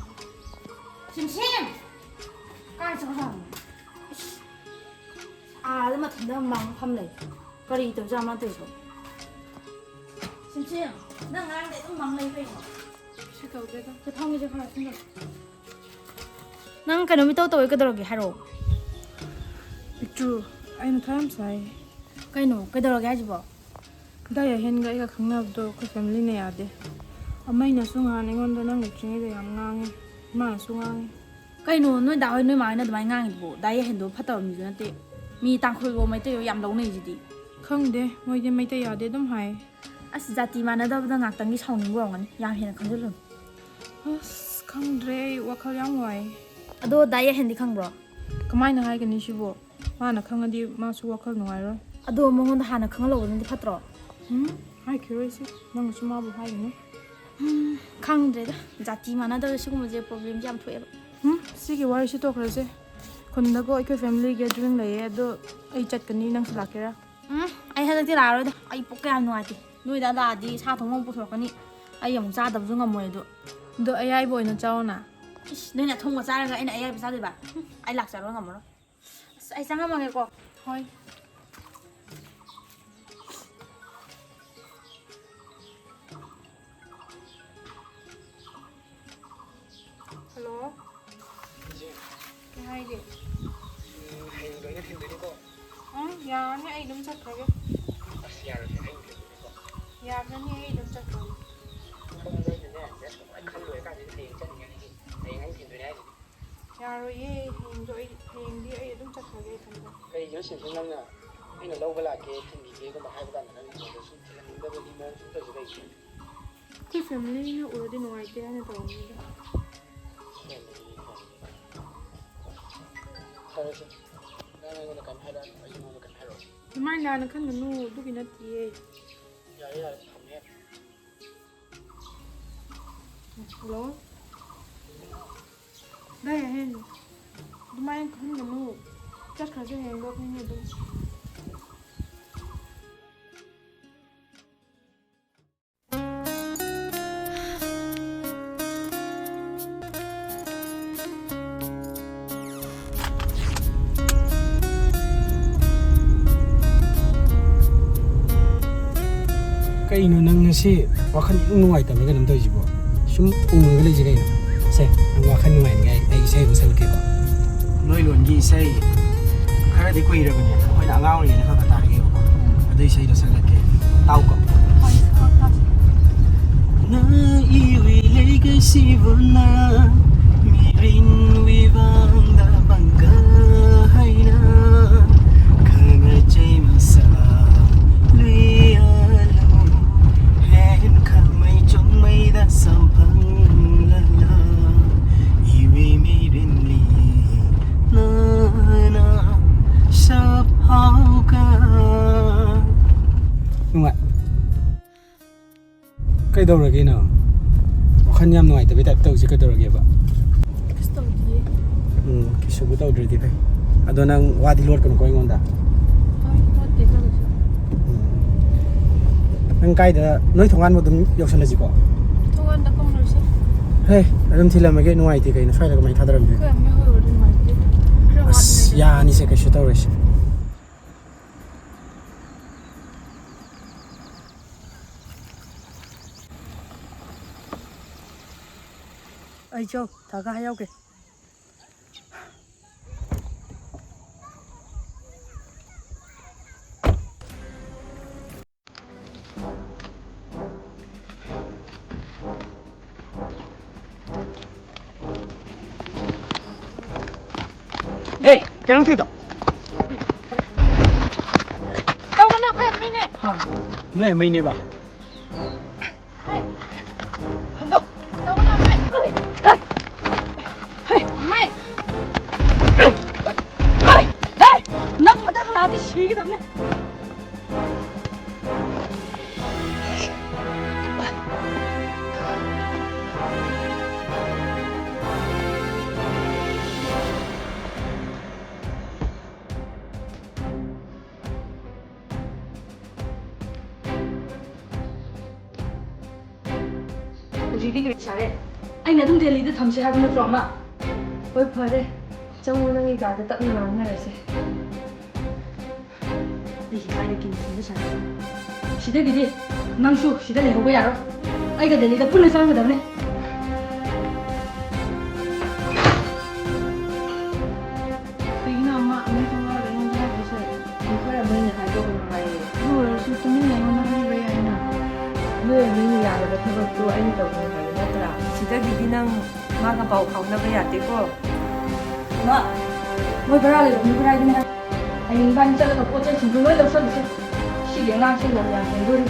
ꯁꯤꯝꯁꯤꯝ! ꯀꯥꯏ ꯆꯠꯈ꯭ꯔꯖꯥꯠꯅꯣ? ꯏꯁ! ꯑꯥꯗ ꯃꯊꯟꯇ ꯃꯪ ꯐꯝ ꯂꯩ꯫ ꯀꯔꯤ ꯇꯧꯖꯥꯠꯅꯣ ꯃꯥ ꯇꯧꯔꯤꯗꯣ? ꯁꯤꯝꯁꯤꯝ! ꯅꯪ ꯉꯔꯥꯡꯗꯩ ꯑꯗꯨꯝ ꯃꯪ ꯂꯩ ꯀꯩꯅꯣ? ꯀꯩꯁꯨ ꯇꯧꯗꯦꯗ꯫ ꯁꯦ ꯐꯝꯒꯦꯁꯦ ꯈꯔ ꯁꯨꯝ ꯇꯧ꯫ ꯅꯪ ꯀꯩꯅꯣꯝ ꯏꯇꯧ ꯇꯧꯋꯦ, ꯀꯩꯗꯧꯔꯒꯦ ꯍꯥꯏꯔꯛꯑꯣ꯫ ꯄꯤꯛꯇ꯭ꯔꯨ, ꯑꯩ ꯃꯊꯥ ꯌꯥꯝ ꯁꯥꯏ꯫ ꯀꯩꯅꯣ? ꯀꯩꯗꯧꯔꯒꯦ ꯍꯥꯏꯁꯤꯕꯣ? ꯗꯥ ꯌꯥꯍꯦꯟꯒ ꯑꯩꯒ ꯈꯪꯅꯕꯗꯣ ꯑꯩꯈꯣꯏ ꯐꯦꯃꯤꯂꯤꯅ ꯌꯥꯗꯦ꯫ ꯑꯃꯩꯅꯁꯨ ꯉꯍꯥꯟ ꯑꯩꯉꯣꯟꯗ ꯅꯪ ꯂꯩꯇ꯭ꯔꯤꯉꯩꯗ ꯌꯥꯝ ꯉꯥꯡꯉꯤ, ꯏꯃꯥꯅꯁꯨ ꯉꯥꯡꯉꯤ꯫ ꯀꯩꯅꯣ ꯅꯣꯏ ꯗꯥ ꯍꯣꯏ ꯅꯣꯏ ꯃꯥ ꯍꯣꯏꯅ ꯑꯗꯨꯃꯥꯏꯅ ꯉꯥꯡꯉꯤꯗꯨꯕꯣ? ꯗꯥ ꯌꯥꯍꯦꯟꯗꯣ ꯐꯠꯇꯕ ꯃꯤꯁꯨ ꯅꯠꯇꯦ꯫ ꯃꯤ ꯇꯥꯡꯈꯨꯜꯕꯣ ꯃꯩꯇꯩꯔꯣ ꯌꯥꯝ ꯂꯧꯅꯩꯁꯤꯗꯤ꯫ ꯈꯪꯗꯦ, ꯃꯣꯏꯗꯤ ꯃꯩꯇꯩ ꯌꯥꯗꯦ ꯑꯗꯨꯝ ꯍꯥꯏ꯫ ꯑꯁ, ꯖꯥꯇꯤ ꯃꯥꯟꯅꯗꯕꯗ ꯉꯥꯛꯇꯪꯒꯤ ꯁꯥꯎꯅꯤꯡꯕ ꯑꯣꯏꯔꯝꯒꯅꯤ, ꯌꯥꯝ ꯍꯦꯟꯅ ꯈꯟꯖꯤꯜꯂꯨꯅꯨ꯫ ꯑꯁ, ꯈꯪꯗ꯭ꯔꯦ, ꯑꯩ ꯋꯥꯈꯜ ꯌꯥꯝ ꯋꯥꯏ꯫ ꯑꯗꯣ ꯗꯥ ꯌꯥꯍꯦꯟꯗꯤ ꯈꯪꯕ꯭ꯔꯣ? ꯀꯃꯥꯏꯅ ꯍꯥꯏꯒꯅꯤ ꯁꯤꯕꯣ? ꯃꯥꯅ ꯈꯪꯉꯗꯤ ꯃꯥꯁꯨ ꯋꯥꯈꯜ ꯅꯨꯡꯉꯥꯏꯔꯣꯏ꯫ ꯑꯗꯣ ꯃꯉꯣꯟꯗ ꯍꯥꯟꯅ ꯈꯪꯍꯜꯍꯧꯕꯅꯗꯤ ꯐꯠꯇ꯭ꯔꯣ? ꯎꯝ, ꯍꯥꯏꯈꯤꯔꯣꯏꯁꯦ꯫ ꯅꯪꯅꯁꯨ ꯃꯥꯕꯨ ꯍꯥꯏꯒꯅꯨ꯫ ꯎꯝ, ꯈꯪꯗ꯭ꯔꯦꯗ꯫ ꯖꯥꯇꯤ ꯃꯥꯟꯅꯗꯕꯁꯦ ꯁꯤꯒꯨꯝꯕꯁꯦ ꯄ꯭ꯔꯣꯕ꯭ꯂꯦꯝꯁꯦ ꯌꯥꯝ ꯊꯣꯛꯑꯦꯕ꯫ ꯎꯝ, ꯁꯤꯒꯤ ꯋꯥꯔꯤꯁꯤ ꯇꯣꯛꯈ꯭ꯔꯁꯦ꯫ ꯈꯨꯟꯗꯀꯣ ꯑꯩꯈꯣꯏ ꯐꯦꯃꯤꯂꯤ ꯒꯦꯗꯔꯤꯡ ꯂꯩꯌꯦ, ꯑꯗꯣ ꯑꯩ ꯆꯠꯀꯅꯤ, ꯅꯪꯁꯨ ꯂꯥꯛꯀꯦꯔꯥ? ꯎꯝ, ꯑꯩ ꯍꯟꯗꯛꯇꯤ ꯂꯥꯛꯑꯔꯣꯏꯗ꯫ ꯑꯩ ꯄꯨꯛ ꯀꯌꯥ ꯅꯨꯡꯉꯥꯏꯇꯦ꯫ ꯅꯣꯏꯗ ꯂꯥꯛꯑꯗꯤ ꯁꯥ ꯊꯣꯡꯕ ꯑꯃꯨꯛ ꯄꯨꯊꯣꯔꯛꯀꯅꯤ꯫ ꯑꯩ ꯑꯃꯨꯛ ꯆꯥꯗꯕꯁꯨ ꯉꯝꯃꯣꯏ ꯑꯗꯣ꯫ ꯑꯗꯣ ꯑꯌꯥꯏꯕ ꯑꯣꯏꯅ ꯆꯥꯎꯅ꯫ ꯏꯁ, ꯅꯣꯏꯅ ꯑꯊꯣꯡꯕ ꯆꯥꯔꯒ ꯑꯩꯅ ꯑꯌꯥꯏꯕ ꯆꯥꯗꯣꯏꯕ? ꯍꯨꯝ, ꯑꯩ ꯂꯥꯛꯆꯔꯣꯏ, ꯉꯝꯃꯔꯣꯏ꯫ ꯑꯁ, ꯑꯩ ꯆꯪꯉꯝꯃꯒꯦꯀꯣ꯫ ꯍꯣꯏ꯫ ꯍꯜꯂꯣ꯫ ꯀꯩ ꯍꯥꯏꯒꯦ? ꯎꯝ, ꯍꯌꯦꯡꯗꯣ ꯑꯩꯅ ꯊꯤꯟꯗꯣꯏꯅꯤꯀꯣ꯫ ꯑꯪ, ꯌꯥꯔꯅꯤ, ꯑꯩ ꯑꯗꯨꯝ ꯆꯠꯈ꯭ꯔꯒꯦ꯫ ꯑꯁ, ꯌꯥꯔꯣꯏꯍꯦ, ꯑꯩꯅ ꯊꯤꯟꯗꯣꯏꯅꯤꯀꯣ꯫ ꯌꯥꯔꯅꯤ, ꯑꯩ ꯑꯗꯨꯝ ꯆꯠꯈ꯭ꯔꯒꯦ꯫ ꯄꯨꯡ ꯑꯍꯨꯝ ꯑꯗꯨꯋꯥꯏꯗꯅꯦ, ꯃꯦꯠꯁ ꯀꯃꯥꯏꯅ ꯌꯥꯔꯣꯏꯌꯦ, ꯍꯌꯦꯡꯗꯣ ꯑꯩ, ꯍꯌꯦꯡꯗꯤ ꯑꯩ ꯑꯗꯨꯝ ꯆꯠꯈ꯭ꯔꯒꯦ ꯏꯊꯟꯇ꯫ ꯀꯩꯒꯤꯅꯣ ꯁꯤꯟꯁꯤ, ꯅꯪꯅ ꯑꯩꯅ ꯂꯧꯕ ꯂꯥꯛꯀꯦ, ꯊꯤꯟꯕꯤꯒꯦꯒꯨꯝꯕ ꯍꯥꯏꯕ ꯀꯥꯟꯗ ꯅꯪ ꯑꯩꯉꯣꯟꯗ ꯁꯨꯝ ꯊꯤꯜꯍꯟꯅꯤꯡꯗꯕꯒꯤ ꯃꯑꯣꯡ ꯁꯨꯝ ꯇꯧꯔꯤꯁꯦ ꯀꯩꯒꯤꯅꯣ? ꯑꯩꯈꯣꯏ ꯐꯦꯃꯤꯂꯤꯅ ꯎꯔꯗꯤ ꯅꯨꯡꯉꯥꯏꯇꯦ ꯍꯥꯏꯅ ꯇꯧꯕꯅꯤꯗ꯫ ꯐꯔꯦꯁꯦ, ꯅꯪ ꯑꯩꯉꯣꯟꯗ ꯀꯩꯝ ꯍꯥꯏꯔꯛꯑꯅꯨ, ꯑꯩꯁꯨ ꯅꯉꯣꯟꯗ ꯀꯩꯝ ꯍꯥꯏꯔꯛꯑꯣꯏ꯫ ꯑꯗꯨꯃꯥꯏꯅ ꯂꯥꯟꯅ ꯈꯟꯒꯅꯨ, ꯑꯗꯨꯒꯤ ꯅꯠꯇꯤꯌꯦ꯫ ꯌꯥꯔꯦ, ꯌꯥꯔꯦ, ꯊꯝꯃꯦ꯫ ꯍꯜꯂꯣ꯫ ꯚꯥꯏ ꯑꯍꯦꯟ, ꯑꯗꯨꯃꯥꯏꯅ ꯈꯟꯒꯅꯨ꯫ ꯆꯠꯈ꯭ꯔꯁꯦ ꯍꯌꯦꯡꯗꯣ ꯑꯩꯈꯣꯏꯅꯤ ꯑꯗꯨꯝ꯫ ꯀꯩꯅꯣ ꯅꯪ ꯉꯁꯤ ꯋꯥꯈꯜ ꯏꯅꯨꯡ ꯅꯨꯡꯉꯥꯏꯇꯕ꯭ꯔꯥ ꯀꯩꯅꯣꯝ ꯇꯧꯔꯤꯁꯤꯕꯣ? ꯁꯨꯝ ꯎꯪꯉꯒ ꯂꯩꯁꯦ ꯀꯩꯅꯣ? ꯁꯦ, ꯅꯪ ꯋꯥꯈꯜ ꯅꯨꯡꯉꯥꯏꯅꯤꯡꯉꯥꯏ ꯑꯩ ꯏꯁꯩ ꯑꯃ ꯁꯛꯂꯛꯀꯦꯀꯣ꯫ ꯅꯣꯏ ꯂꯣꯟꯒꯤ ꯏꯁꯩ ꯈꯔꯗꯤ ꯀꯨꯏꯔꯕꯅꯦ, ꯑꯩꯈꯣꯏꯅ ꯑꯉꯥꯡ ꯑꯣꯏꯔꯤꯉꯩꯗ ꯈꯔ ꯈꯔ ꯇꯥꯔꯛꯑꯦꯕꯀꯣ꯫ ꯑꯗꯨ ꯏꯁꯩꯗꯣ ꯁꯛꯂꯛꯀꯦ, ꯇꯥꯎꯀꯣ꯫ ꯍꯣꯏ, ꯁꯛꯂꯛꯑꯣ, ꯇꯥꯁꯤ꯫ ꯅꯪ ꯏꯋꯤ ꯂꯩꯒꯩꯁꯤꯕꯨꯅ ꯃꯤꯔꯤꯟ ꯋꯤꯕꯥꯡꯗ ꯕꯪꯒ ꯍꯥꯏꯅ ꯈꯪꯅꯆꯩ ꯃꯁꯥ ꯂꯨꯏ ꯑꯂꯨ ꯍꯦꯟ ꯈꯃꯩ ꯆꯨꯝꯃꯩꯗ ꯁꯝꯐꯪ ꯂꯂ ꯏꯋꯤ ꯃꯤꯔꯤꯟꯂꯤ ꯅꯅ ꯁꯞ ꯍꯥꯎꯀ꯫ ꯅꯨꯡꯉꯥꯏ꯫ ꯀꯩꯗꯧꯔꯒꯦ ꯅꯪ? ꯋꯥꯈꯜ ꯌꯥꯝ ꯅꯨꯡꯉꯥꯏꯇꯕꯩ ꯇꯥꯏꯞ ꯇꯧꯔꯤꯁꯦ ꯀꯩꯗꯧꯔꯒꯦꯕ? ꯀꯩꯁꯨ ꯇꯧꯗꯤꯌꯦ꯫ ꯎꯝ, ꯀꯩꯁꯨꯕꯨ ꯇꯧꯗ꯭ꯔꯗꯤ ꯐꯩ꯫ ꯑꯗꯣ ꯅꯪ ꯋꯥꯗꯤ ꯂꯣꯠꯀꯅꯨꯀꯣ ꯑꯩꯉꯣꯟꯗ꯫ ꯍꯣꯏ, ꯂꯣꯠꯇꯦꯗ ꯀꯩꯁꯨ꯫ ꯎꯝ꯫ ꯅꯪ ꯀꯥꯏꯗ, ꯅꯣꯏ ꯊꯣꯡꯒꯥꯟꯕꯨ ꯑꯗꯨꯝ ꯌꯧꯁꯜꯂꯁꯤꯀꯣ? ꯊꯣꯡꯒꯥꯟꯗ ꯀꯨꯝꯂꯨꯁꯤ꯫ ꯍꯦ, ꯑꯗꯨꯝ ꯊꯤꯜꯂꯝꯃꯒꯦ, ꯅꯨꯡꯉꯥꯏꯇꯦ ꯀꯩꯅꯣ, ꯁ꯭ꯋꯥꯏꯗ ꯀꯃꯥꯏꯅ ꯊꯥꯗꯔꯝꯗꯣꯏꯅꯣ? ꯑꯩꯈꯣꯏ ꯑꯝꯃ ꯍꯣꯏ ꯑꯣꯏꯔꯗꯤ ꯅꯨꯡꯉꯥꯏꯇꯦ꯫ ꯈꯔ ꯑꯁ, ꯋꯥꯠꯂꯤꯉꯩꯗ꯫ ꯌꯥꯅꯤꯁꯦ, ꯀꯩꯁꯨ ꯇꯧꯔꯣꯏꯁꯦ꯫ ꯑꯩ ꯆꯧ ꯊꯥꯒ ꯍꯥꯏꯍꯧꯒꯦ꯫ ꯀꯩꯅꯣ ꯇꯧꯗꯣ? ꯇꯧꯒꯅꯣ, ꯑꯩꯈꯣꯏ ꯃꯤꯅꯦ꯫ ꯅꯣꯏ ꯃꯩꯅꯦꯕ? ꯅꯪ ꯃꯊꯪ ꯂꯥꯛꯑꯗꯤ ꯁꯤꯒꯗꯕꯅꯦ꯫ ꯍꯧꯖꯤꯛꯇꯤ ꯀꯔꯤ ꯁꯥꯔꯦ? ꯑꯩꯅ ꯑꯗꯨꯝ ꯗꯦꯜꯂꯤꯗ ꯊꯝꯁꯦ ꯍꯥꯏꯕ ꯅꯠꯇ꯭ꯔꯣ, ꯑꯃ? ꯍꯣꯏ, ꯐꯔꯦ꯫ ꯆꯪꯉꯣ, ꯅꯪꯒꯤ ꯀꯥꯗ ꯇꯞꯅ ꯉꯥꯡꯅꯔꯁꯦ꯫ ꯑꯩꯒꯤ ꯀꯥꯏꯗ ꯀꯤꯟ ꯊꯤꯟꯕ ꯁꯥꯔꯦ? ꯁꯤꯗꯒꯤꯗꯤ ꯅꯪꯁꯨ ꯁꯤꯗ ꯂꯩꯍꯧꯕ ꯌꯥꯔꯣꯏ꯫ ꯑꯩꯒ ꯗꯦꯜꯂꯤꯗ ꯄꯨꯟꯅ ꯆꯪꯒꯗꯕꯅꯦ꯫ ꯀꯩꯒꯤꯅꯣ ꯑꯃ ꯑꯃꯨꯛ ꯊꯣꯛꯂꯛꯑꯒ ꯑꯩꯉꯣꯟꯗ ꯍꯥꯏꯗꯣꯏꯁꯦ? ꯈꯔ ꯃꯣꯏꯅ ꯍꯥꯏꯗꯣꯛꯀꯅꯨ ꯍꯥꯏꯌꯦ꯫ ꯑꯗꯨ ꯑꯣꯏꯔꯁꯨ ꯇꯨꯃꯤꯟꯅ ꯑꯩꯉꯣꯟꯗ ꯍꯥꯏꯕ ꯌꯥꯏꯅ꯫ ꯅꯣꯏ ꯃꯤꯅ ꯌꯥꯗꯕ ꯊꯕꯛꯇꯣ ꯑꯩꯅ ꯇꯧꯒꯅꯤ ꯍꯥꯏꯕ ꯅꯠꯇ꯭ꯔꯥ? ꯁꯤꯗꯒꯤꯗꯤ ꯅꯪ ꯃꯥꯒ ꯄꯥꯎ ꯐꯥꯎꯅꯕ ꯌꯥꯗꯦꯀꯣ꯫ ꯃꯥ, ꯃꯣꯏ ꯕꯔꯥ ꯂꯩꯕ ꯃꯤ ꯀꯗꯥꯏꯗꯅꯣ ꯍꯥꯏ? ꯍꯌꯦꯡ ꯏꯕꯥꯅꯤ ꯆꯠꯂꯒ ꯄꯣꯠ ꯆꯩꯁꯤꯡꯗꯣ ꯂꯣꯏ ꯂꯧꯁꯜꯂꯨꯁꯦ꯫ ꯁꯤꯒꯤ ꯑꯉꯥꯡꯁꯦ ꯂꯝ ꯌꯥꯝ ꯍꯦꯟꯗꯣꯔꯤ꯫